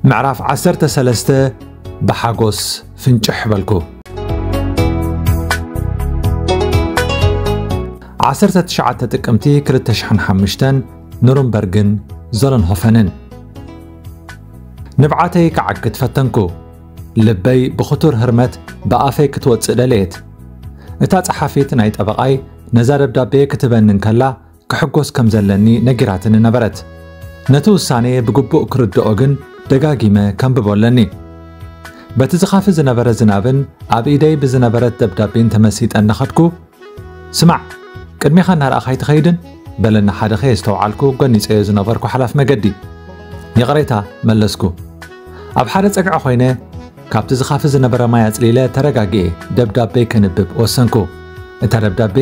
ምዕራፍ ዓሰርተ ሰለስተ። ብሓጎስ ፍንጭሕ በልኩ። ዓሰርተ ትሽዓተ ጥቅምቲ ክልተ ሽሕን ሓሙሽተን፣ ኑርንበርግን ዞለንሆፈንን። ንብዓተይ ክዓግት ፈተንኩ። ልበይ ብኽቱር ህርመት ብኣፈይ ክትወጽእ ደለየት። እታ ጸሓፊት ናይ ጠበቓይ ነዛ ደብዳቤ ክትበኒ እንከላ፣ ክሕጎስ ከም ዘለኒ ነጊራትኒ ነበረት። ነቲ ውሳኔ ብግቡእ ክርድኦ ግን ደጋጊመ ከንብቦ ኣለኒ። በቲ ዝኻፊ ዝነበረ ዝናብን ኣብ ኢደይ ብዝነበረት ደብዳቤን ተመሲጠ እናኸድኩ፣ "ስማዕ፣ ቅድሜኻ እናረኣኻ ኣይትኸይድን?" በለኒ ሓደ ከየስተውዓልኩ ጎኒጸዮ ዝነበርኩ ሓላፍ መገዲ። "ይቕሬታ" መለስኩ። ኣብ ሓደ ጸግዒ ኮይነ፣ ካብቲ ዝኻፊ ዝነበረ ማይ ኣጽሊለ ተረጋጊኤ ደብዳቤ ከንብብ ወሰንኩ። እታ ደብዳቤ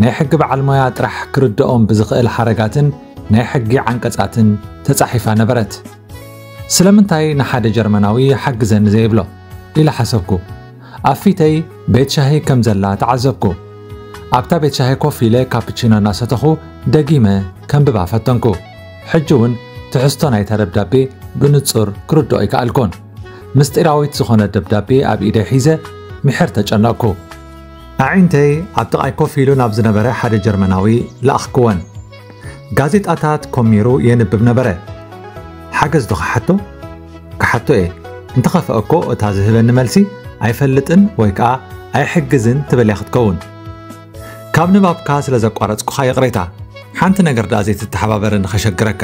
ናይ ሕጊ በዓል ሞያ ጥራሕ ክርድኦም ብዝኽእል ሓረጋትን ናይ ሕጊ ዓንቀጻትን ተጻሒፋ ነበረት። ስለምንታይ ንሓደ ጀርመናዊ ሓግዘኒ ዘይብሎ? ኢለ ሓሰብኩ። ኣብ ፊተይ ቤት ሻሂ ከም ዘላ ተዓዘብኩ። ኣብታ ቤት ሻሂ ኮፍ ኢለ ካፕቺኖ እናሰተኹ ደጊመ ከንብባ ፈተንኩ። ሕጂ እውን ትሕዝቶ ናይታ ደብዳቤ ብንጹር ክርድኦ ኣይከኣልኩን። ምስጢራዊት ዝኾነት ደብዳቤ ኣብ ኢደይ ሒዘ ምሕር ተጨነቕኩ። ኣዒንተይ ኣብ ጥቓይ ኮፍ ኢሉ ናብ ዝነበረ ሓደ ጀርመናዊ ለኣኽክወን። ጋዜጣታት ኮሚሩ የንብብ ነበረ። "ሓገዝ ዶ ክሓቶ?" "ክሓቶ እየ። እንተኸፍአ እኮ እታ ዝህበኒ መልሲ ኣይፈልጥን ወይ ከኣ ኣይሕግዝን ትብል እያ ክትከውን። ካብ ንባብካ ስለ ዘቋረጽኩኻ ይቕሬታ። ሓንቲ ነገር ደኣ ዘይትተሓባበረኒ ከሸግረካ?"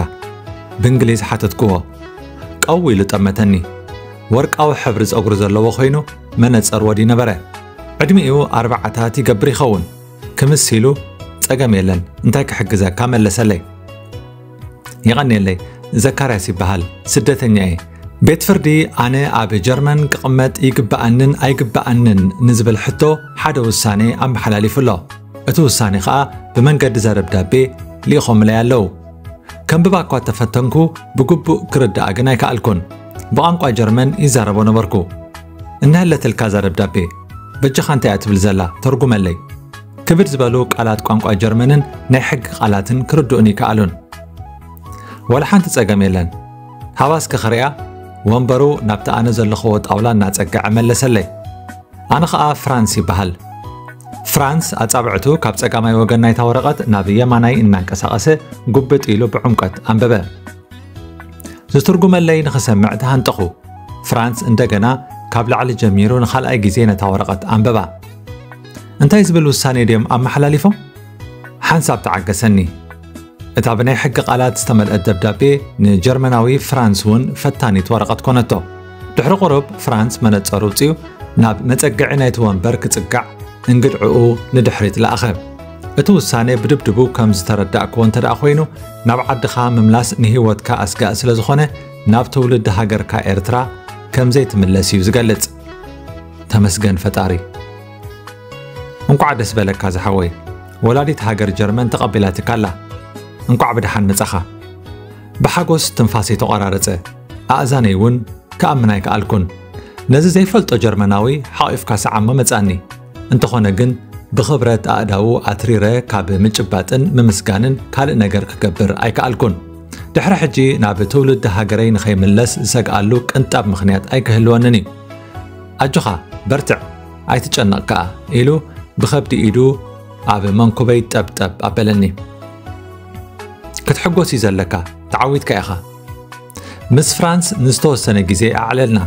ብእንግሊዝ ሓተትክዎ። ቀው ኢሉ ጠመተኒ። ወርቃዊ ሕብሪ ጸጉሪ ዘለዎ ኮይኑ መነጸር ወዲ ነበረ። ዕድሚኡ ኣርባዓታት ይገብር ይኸውን። ክምስ ኢሉ፣ "ጸገም የለን፣ እንታይ ክሕግዘካ?" መለሰለይ። "የቐንየለይ፣ ዘካርያስ ይበሃል፣ ስደተኛ እየ። ቤት ፍርዲ ኣነ ኣብ ጀርመን ክቕመጥ ይግብኣንን ኣይግብኣንን ንዝብል ሕቶ ሓደ ውሳኔ ኣመሓላሊፉ ኣሎ። እቲ ውሳኔ ኸኣ ብመንገዲ እዛ ደብዳቤ ልኢኾምለይ ኣለዉ። ከንብባ እኳ ተፈተንኩ፣ ብግቡእ ክርድኣ ግን ኣይከኣልኩን። ብቋንቋ ጀርመን ይዛረቦ ነበርኩ። እነሀለትልካ እዛ ደብዳቤ፣ በጃኻ እንታይ እያ ትብል ዘላ? ተርጉመለይ." ክብድ ዝበሉ ቃላት ቋንቋ ጀርመንን ናይ ሕጊ ቃላትን ክርድኡኒ ይከኣሉን። "ዋላ ሓንቲ ጸገም የለን። ሃባ እስከ ክሪኣ?" ወንበሩ ናብቲ ኣነ ዘለኽዎ ጣውላ እናጸግዐ መለሰለይ። ኣነ ኸኣ ፍራንስ ይበሃል። ፍራንስ ኣጻብዕቱ ካብ ጸጋማይ ወገን ናይታ ወረቐት ናብ የማናይ እናንቀሳቐሰ ጉብጥ ኢሉ ብዕምቆት ኣንበበ። ዝትርጉመለይ ንኽሰምዕ ተሃንጠኹ። ፍራንስ እንደገና ካብ ላዕሊ ጀሚሩ ንኻልኣይ ግዜ ነታ ወረቐት ኣንበባ። "እንታይ ዝብል ውሳኔ ድዮም ኣመሓላሊፎም?" ሓንሳብ ተዓገሰኒ። እታ ብናይ ሕጊ ቃላት ዝተመልአት ደብዳቤ ንጀርመናዊ ፍራንስ እውን ፈታኒት ወረቐት ኮነቶ። ድሕሪ ቁሩብ ፍራንስ መነጸሩ ኣውጺኡ ናብ መጸግዒ ናይቲ ወንበር ክጽጋዕ እንግድዕኡ ንድሕሪት ለኣኸ። እቲ ውሳኔ ብድብድቡ ከም ዝተረዳእክዎ እንተ ደኣ ኮይኑ፣ ናብ ዓድኻ ምምላስ ንህይወትካ ኣስጋእ ስለ ዝኾነ፣ ናብ ትውልዲ ሃገርካ ኤርትራ ከም ዘይትምለስ እዩ ዝገልጽ። ተመስገን ፈጣሪ። እንቋዕ ደስ በለካ ዝሓወይ። ወላዲት ሃገር ጀርመን ተቐቢላትካ ኣላ። እንቋዕ ብደሓን መጻኻ። ብሓጎስ ትንፋሰይ ተቖራረጸ። ኣእዛነይ እውን ክኣምን ኣይከኣልኩን። ነዚ ዘይፈልጦ ጀርመናዊ ሓቒፍካ ሰዓሞ መጻኒ። እንተኾነ ግን ብኽብረት ኣእዳዉ ኣትሪረ ካብ ምጭባጥን ምምስጋንን ካልእ ነገር ክገብር ኣይከኣልኩን። ድሕሪ ሕጂ ናብ ትውልዲ ሃገረይ ንኸይምለስ ዝሰግኣሉ ቅንጣብ ምኽንያት ኣይክህልወንን እዩ። ኣጆኻ፣ በርትዕ፣ ኣይትጨነቕ ከኣ፣ ኢሉ ብኸብዲ ኢዱ ኣብ መንኩበይ ጠብጠብ ኣበለኒ። ክትሕጎስ እዩ ዘለካ፣ ተዓዊትካ ኢኻ። ምስ ፍራንስ ንዝተወሰነ ግዜ ኣዕለልና።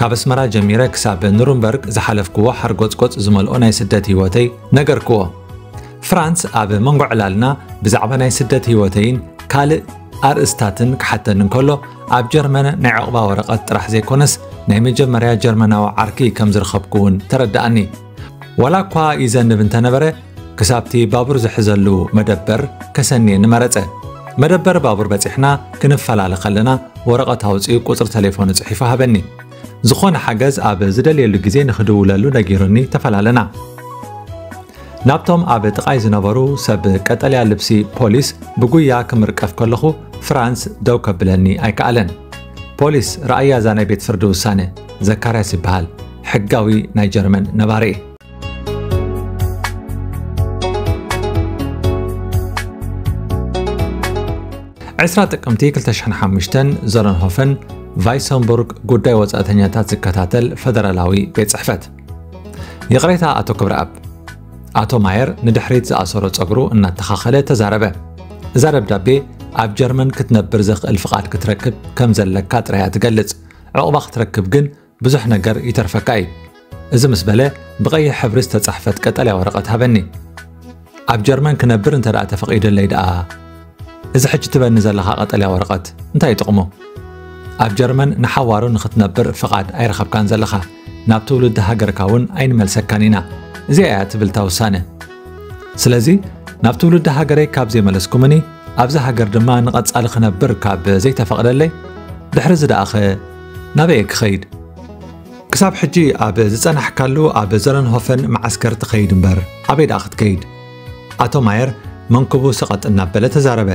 ካብ ኣስመራ ጀሚረ ክሳብ ኑርንበርግ ዝሓለፍክዎ ሓርጎጽጎጽ ዝመልኦ ናይ ስደት ህይወተይ ነገርክዎ። ፍራንስ ኣብ መንጎ ዕላልና ብዛዕባ ናይ ስደት ህይወተይን ካልእ ኣርእስታትን ክሓተኒ እንከሎ፣ ኣብ ጀርመን ናይ ዕቑባ ወረቐት ጥራሕ ዘይኮነስ፣ ናይ መጀመርያ ጀርመናዊ ዓርኪ ከም ዝረኸብኩ እውን ተረድኣኒ። ዋላ እኳ ይዘንብ እንተነበረ፣ ክሳብቲ ባቡር ዝሕዘሉ መደበር ከሰንየኒ መረጸ። መደበር ባቡር በጺሕና ክንፈላለ ከለና፣ ወረቐት ኣውጺኡ ቁጽሪ ተሌፎኑ ጽሒፉ ሃበኒ። ዝኾነ ሓገዝ ኣብ ዝደልየሉ ግዜ ንኽድውለሉ ነጊሩኒ ተፈላለና። ናብቶም ኣብ ጥቓይ ዝነበሩ ሰብ ቀጠልያ ልብሲ ፖሊስ ብጉያ ክምርቀፍ ከለኹ፣ ፍራንስ ደው ከብለኒ ኣይከኣለን። "ፖሊስ፣ ረኣያ እዛ ናይ ቤት ፍርዲ ውሳነ። ዘካርያስ ይበሃል። ሕጋዊ ናይ ጀርመን ነባሪ እየ።" ዕስራ ጥቅምቲ ክልተ ሽሕን ሓሙሽተን፣ ዞለንሆፈን፣ ቫይሰንቡርግ ጉዳይ ወጻእተኛታት ዝከታተል ፈደራላዊ ቤት ጽሕፈት። ይቕሬታ ኣቶ ክብረኣብ። ኣቶ ማየር ንድሕሪት ዝኣሰሮ ጸጉሩ እናተኻኸለ ተዛረበ። እዛ ደብዳቤ ኣብ ጀርመን ክትነብር ዘኽእል ፍቓድ ክትረክብ ከም ዘለካ ጥራይ እያ ትገልጽ። ዕቑባ ክትረክብ ግን ብዙሕ ነገር ይተርፈካ እዩ። እዚ ምስ በለ ብቐይሕ ሕብሪ ዝተጻሕፈት ቀጠልያ ወረቐት ሃበኒ። ኣብ ጀርመን ክነብር እንተ ደኣ ተፈቒዱለይ ደኣ፣ እዚ ሕጂ ትበኒ ዘለኻ ቀጠልያ ወረቐት እንታይ እዩ ጥቕሙ? ኣብ ጀርመን ንሓዋሩ ንኽትነብር ፍቓድ ኣይረኸብካን ዘለኻ። ናብ ትውልዲ ሃገርካ እውን ኣይንመልሰካን ኢና። እዚኣ እያ ትብል እታ ውሳነ። ስለዚ ናብ ትውልዲ ሃገረይ ካብ ዘይመለስኩምኒ፣ ኣብዚ ሃገር ድማ ንቐጻሊ ክነብር ካብ ዘይተፈቕደለይ፣ ድሕሪ እዚ ደኣኸ ናበይ እየ ክኸይድ? ክሳብ ሕጂ ኣብ ዝጸናሕካሉ ኣብ ዘለንሆፈን መዓስከር ትኸይድ እምበር ኣበይ ደኣ ክትከይድ? ኣቶ ማየር መንክቡ ሰቐጥ እናበለ ተዛረበ።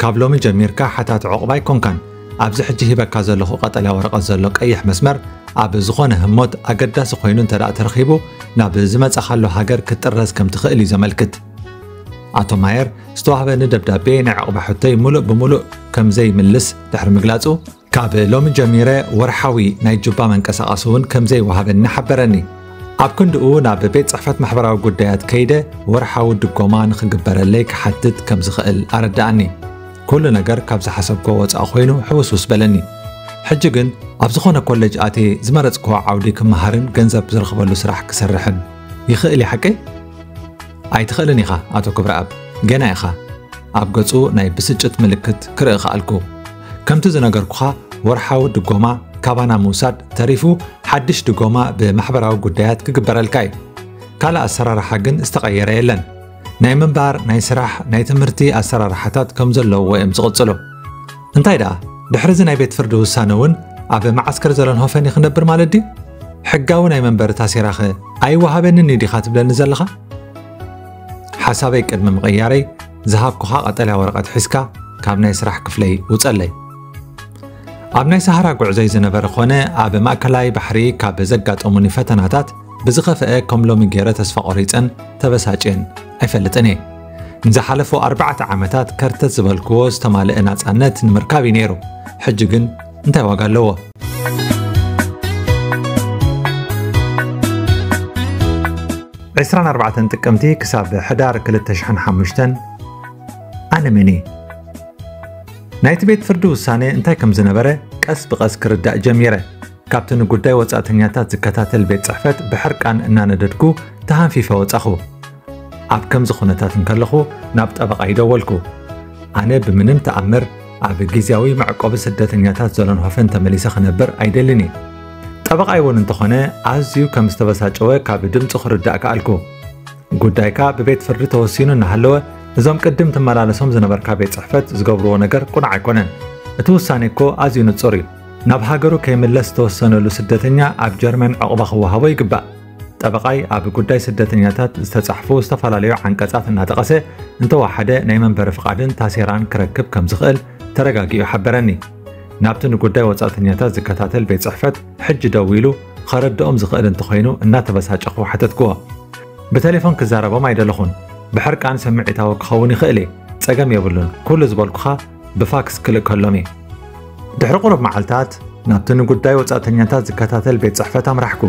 ካብ ሎሚ ጀሚርካ ሓታት ዕቑባ ኣይኮንካን። ኣብዚ ሕጂ ሂበካ ዘለኹ ቀጠልያ ወረቐት ዘሎ ቀይሕ መስመር ኣብ ዝኾነ ህሞት ኣገዳሲ ኮይኑ እንተ ደኣ ተረኺቡ ናብ ዝመጻኻሉ ሃገር ክትጥረዝ ከም ትኽእል እዩ ዘመልክት። ኣቶ ማየር ዝተዋህበኒ ደብዳቤ ናይ ዕቑባ ሕቶይ ምሉእ ብምሉእ ከም ዘይምልስ ድሕሪ ምግላጹ፣ ካብ ሎሚ ጀሚረ ወርሓዊ ናይ ጁባ መንቀሳቐሲ እውን ከም ዘይወሃበኒ ሓበረኒ። ኣብ ክንድኡ ናብ ቤት ጽሕፈት ማሕበራዊ ጉዳያት ከይደ ወርሓዊ ድጎማ ንኽግበረለይ ክሓትት ከም ዝኽእል ኣረድኣኒ። ኩሉ ነገር ካብ ዝሓሰብክዎ ወጻኢ ኮይኑ ሕውስውስ በለኒ። ሕጂ ግን ኣብ ዝኾነ ኮሌጅ ኣትየ ዝመረጽክዎ ዓውዲ ክመሃርን ገንዘብ ዝረኽበሉ ስራሕ ክሰርሕን ይኽእል እየ ሓቀይ? ኣይትኽእልን ኢኻ ኣቶ ክብረኣብ፣ ገና ኢኻ። ኣብ ገጹ ናይ ብስጭት ምልክት ክርኢ ከኣልኩ። ከምቲ ዝነገርኩኻ ወርሓዊ ድጎማ ካባና ምውሳድ ተሪፉ ሓድሽ ድጎማ ብማሕበራዊ ጉዳያት ክግበረልካ እዩ። ካልእ ኣሰራርሓ ግን ዝተቐየረ የለን። ናይ ምንባር፣ ናይ ስራሕ፣ ናይ ትምህርቲ ኣሰራርሓታት ከም ዘለውዎ እዮም ዝቕጽሉ። እንታይ ደኣ፣ ድሕሪ እዚ ናይ ቤት ፍርዲ ውሳነ እውን ኣብ መዓስከር ዘለንሆፈን ክነብር ማለት ድዩ? ሕጋዊ ናይ መንበሪ ታሴራኸ ኣይወሃበንን እዩ ዲኻ ትብለኒ ዘለኻ? ሓሳበይ ቅድሚ ምቕያረይ ዝሃብኩኻ ቀጠልያ ወረቐት ሒዝካ ካብ ናይ ስራሕ ክፍለይ ውጸለይ። ኣብ ናይ ሰሃራ ጉዕዞይ ዝነበረ ኾነ ኣብ ማእከላይ ባሕሪ ካብ ዘጋጠሙኒ ፈተናታት ብዝኸፍአ ከም ሎሚ ገይረ ተስፋ ቆሪጸን ተበሳጭየን ኣይፈልጥን እየ። ንዝሓለፉ ኣርባዕተ ዓመታት ከርተት ዝበልክዎ ዝተማልአ ናጻነት ንምርካብ እዩ ነይሩ። ሕጂ ግን እንታይ ዋጋ ኣለዎ? ዕስራን ኣርባዕተን ጥቅምቲ ክሳብ ሕዳር ክልተ ሽሕን ሓሙሽተን። ኣነ መን እየ? ናይቲ ቤት ፍርዲ ውሳነ እንታይ ከም ዝነበረ ቀስ ብቐስ ክርዳእ ጀሚረ። ካብቲ ንጉዳይ ወጻእተኛታት ዝከታተል ቤት ጽሕፈት ብሕርቃን እናነደድኩ ተሃንፊፈ ወጻኹ። ኣብ ከምዚ ኩነታት እንከለኹ ናብ ጠበቓይ ደወልኩ። ኣነ ብምንም ተኣምር ኣብ ግዝያዊ መዕቆቢ ስደተኛታት ዞለንሆፈን ተመሊሰ ክነብር ኣይደልን እየ። ጠበቓይ እውን እንተኾነ ኣዝዩ ከም ዝተበሳጨወ ካብ ድምፁ ክርዳእ ከኣልኩ። ጉዳይካ ብቤት ፍርዲ ተወሲኑ እናሃለወ እዞም ቅድም ትመላለሶም ዝነበርካ ቤት ጽሕፈት ዝገብርዎ ነገር ቁኑዕ ኣይኮነን። እቲ ውሳኔ እኮ ኣዝዩ ንጹር እዩ። ናብ ሃገሩ ከይምለስ ዝተወሰነሉ ስደተኛ ኣብ ጀርመን ዕቑባ ክወሃቦ ይግባእ። ጠበቓይ ኣብ ጉዳይ ስደተኛታት ዝተጻሕፉ ዝተፈላለዩ ዓንቀጻት እናጠቐሰ እንተወሓደ ናይ መንበሪ ፍቓድን ታሴራን ክረክብ ከም ዝኽእል ተረጋጊኡ ሓበረኒ። ናብቲ ንጉዳይ ወጻእተኛታት ዝከታተል ቤት ጽሕፈት ሕጂ ደዊሉ ኸረድኦም ዝኽእል እንተኾይኑ እናተበሳጨኹ ሓተትክዎ። ብቴሌፎን ክዛረቦም ኣይደለኹን። ብሕርቃን ስምዒታዊ ክኸውን ይኽእል እየ። ጸገም የብሉን። ኩሉ ዝበልኩኻ ብፋክስ ክልእከሎም እየ። ድሕሪ ቁሩብ መዓልታት ናብቲ ንጉዳይ ወጻእተኛታት ዝከታተል ቤት ጽሕፈት ኣምራሕኩ።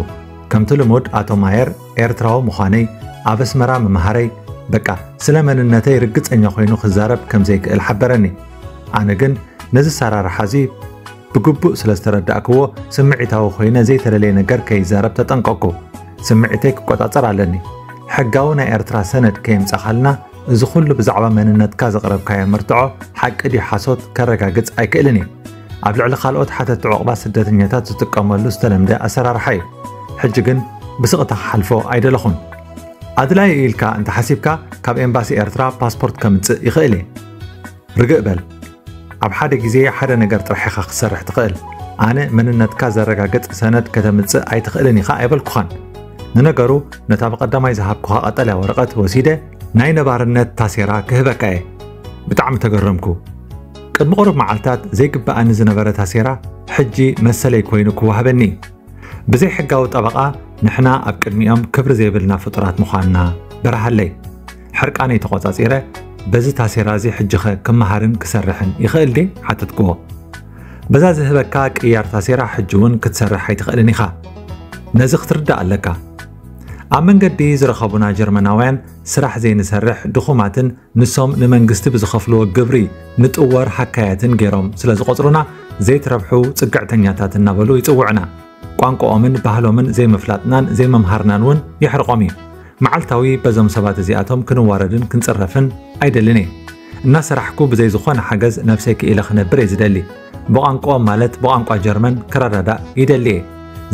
ከምቲ ልሙድ ኣቶ ማየር ኤርትራዊ ምዃነይ፣ ኣብ ኣስመራ ምምሃረይ፣ በቃ ስለ መንነተይ ርግጸኛ ኮይኑ ክዛረብ ከም ዘይክእል ሓበረኒ። ኣነ ግን ነዚ ኣሰራርሓ እዚ ብግቡእ ስለ ዝተረዳእክዎ ስምዒታዊ ኮይነ ዘይተደለየ ነገር ከይዛረብ ተጠንቀቅኩ። ስምዒተይ ክቆጻጸር ኣለኒ። ሕጋዊ ናይ ኤርትራ ሰነድ ከየምጻኻልና እዚ ኩሉ ብዛዕባ መንነትካ ዘቕረብካዮ መርትዖ ሓቂ ድዩ ሓሶት ከረጋግጽ ኣይክእልን እየ። ኣብ ልዕሊ ካልኦት ሓተቲ ዑቕባ ስደተኛታት ዝጥቀመሉ ዝተለምደ ኣሰራርሓ እዩ። ሕጂ ግን ብስቕታ ክሓልፎ ኣይደለኹን። ኣድላዪ እዩ ኢልካ እንተሓሲብካ ካብ ኤምባሲ ኤርትራ ፓስፖርት ከምጽእ ይኽእል እየ። ርግእ በል። ኣብ ሓደ ግዜ ሓደ ነገር ጥራሕ ኢኻ ክትሰርሕ ትኽእል። ኣነ መንነትካ ዘረጋግጽ ሰነድ ከተምጽእ ኣይትኽእልን ኢኻ ኣይበልኩኻን። ንነገሩ ነታ ብቐዳማይ ዝሃብኩኻ ቀጠልያ ወረቐት ወሲደ ናይ ነባርነት ታሴራ ክህበካ እየ። ብጣዕሚ ተገረምኩ። ቅድሚ ቁሩብ መዓልታት ዘይግብኣኒ ዝነበረ ታሴራ ሕጂ መሰለይ ኮይኑ ክወሃበኒ እዩ። ብዘይ ሕጋዊ ጠበቓ ንሕና ኣብ ቅድሚኦም ክብሪ ዘይብልና ፍጡራት ምዃንና በርሃለይ። ሕርቃነይ ተቖጻጺረ፣ በዚ ታሴራ እዚ ሕጂኸ ክመሃርን ክሰርሕን ይኽእል ድየ? ሓተትክዎ። በዛ ዝህበካ ቅያር ታሴራ ሕጂ እውን ክትሰርሕ ኣይትኽእልን ኢኻ። ነዚ ክትርዳእ ኣለካ። ኣብ መንገዲ ዝረኸቡና ጀርመናውያን ስራሕ ዘይንሰርሕ ድኹማትን ንሶም ንመንግስቲ ብዝኸፍልዎ ግብሪ ንጥወር ሃካያትን ገይሮም ስለ ዝቖጽሩና ዘይትረብሑ ጽግዕተኛታት እናበሉ ይጽውዑና። ቋንቋኦምን ባህሎምን ዘይምፍላጥናን ዘይምምሃርናን እውን የሕርቖም እዩ። መዓልታዊ በዞም ሰባት እዚኣቶም ክንዋረድን ክንጽረፍን ኣይደልን እየ። እናሰራሕኩ ብዘይ ዝኾነ ሓገዝ ነብሰይ ክኢለ ክነብር እየ ዝደሊ። ብቋንቋኦም ማለት ብቋንቋ ጀርመን ክረዳዳእ ይደሊ እየ።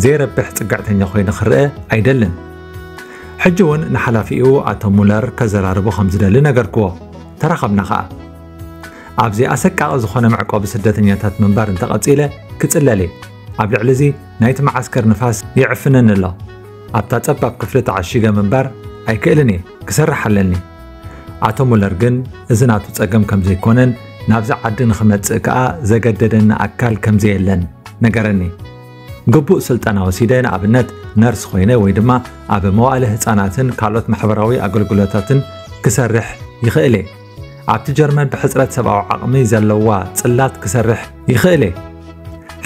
ዘይረብሕ ጽግዕተኛ ኮይነ ክረአ ኣይደልን። ሕጂ እውን ንሓላፊኡ ኣቶ ሙለር ከዘራርቦ ከም ዝደሊ ነገርክዎ። ተራኸብና ኸኣ። ኣብዚ ኣሰቃቒ ዝኾነ መዕቆቢ ስደተኛታት ምንባር እንተቐጺለ ክጽለል እየ። ኣብ ልዕሊ እዚ ናይቲ መዓስከር ንፋስ ይዕፍነኒ ኣሎ። ኣብታ ጸባብ ክፍሊ ተዓሺገ ምንባር ኣይክእልን እየ፣ ክሰርሕ ኣለኒ። ኣቶ ሙለር ግን እዚ ናቱ ጸገም ከም ዘይኮነን ናብዚ ዓዲ ንኽመጽእ ከኣ ዘገደደኒ ኣካል ከም ዘየለን ነገረኒ። ግቡእ ስልጠና ወሲደ፣ ንኣብነት ነርስ ኮይነ ወይ ድማ ኣብ መዋእለ ህጻናትን ካልኦት ማሕበራዊ ኣገልግሎታትን ክሰርሕ ይኽእል እየ። ኣብቲ ጀርመን ብሕጽረት ሰብኣዊ ዓቕሚ ዘለዋ ጽላት ክሰርሕ ይኽእል እየ።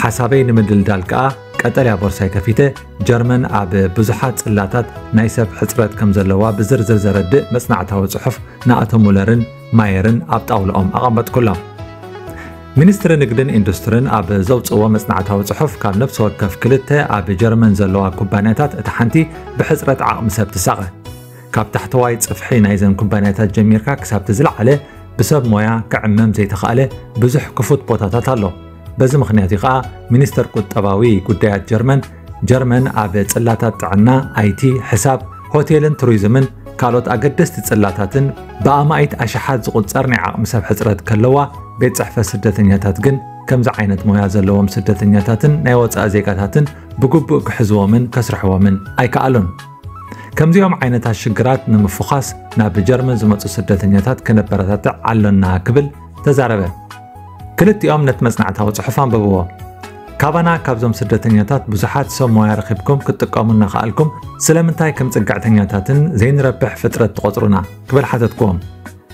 ሓሳበይ ንምድልዳል ከኣ ቀጠልያ ቦርሳይ ከፊተ ጀርመን ኣብ ብዙሓት ጽላታት ናይ ሰብ ሕጽረት ከም ዘለዋ ብዝርዝር ዘረድእ መጽናዕታዊ ጽሑፍ ንኣቶ ሙለርን ማየርን ኣብ ጣውላኦም ኣቐመጥኩሎም። ሚኒስትሪ ንግድን ኢንዱስትርን ኣብ ዘውጽእዎ መጽናዕታዊ ጽሑፍ ካብ ነፍሲ ወከፍ ክልተ ኣብ ጀርመን ዘለዋ ኩባንያታት እታ ሓንቲ ብሕጽረት ዓቕሚ ሰብ ትሳቐ። ካብ ታሕተዋይ ጽፍሒ ናይዘን ኩባንያታት ጀሚርካ ክሳብቲ ዝለዓለ ብሰብ ሞያ ክዕመም ዘይተኻእለ ብዙሕ ክፉት ቦታታት ኣሎ። በዚ ምኽንያት እዩ ኸኣ ሚኒስተር ቁጠባዊ ጉዳያት ጀርመን፣ ጀርመን ኣብ ጽላታት ጥዕና፣ ኣይቲ፣ ሕሳብ፣ ሆቴልን ቱሪዝምን ካልኦት ኣገደስቲ ጽላታትን ብኣማኢት ኣሽሓት ዝቑጸር ናይ ዓቕሚ ሰብ ሕጽረት ከለዋ፣ ቤት ጽሕፈት ስደተኛታት ግን ከምዚ ዓይነት ሞያ ዘለዎም ስደተኛታትን ናይ ወጻኢ ዜጋታትን ብግቡእ ክሕዝዎምን ከስርሕዎምን ኣይከኣሉን። ከምዚኦም ዓይነታት ሽግራት ንምፍዃስ ናብ ጀርመን ዝመጹ ስደተኛታት ከነበረታትዕ ኣሎና ክብል ተዛረበ። ክልቲኦም ነቲ መጽናዕታዊ ጽሑፍ ኣንብብዎ። ካባና ካብዞም ስደተኛታት ብዙሓት ሰብ ሞያ ረኺብኩም ክትጥቀሙ እናኸኣልኩም ስለምንታይ ከም ጽግዕተኛታትን ዘይንረብሕ ፍጥረት ትቖጽሩና? ክብል ሓተትክዎም።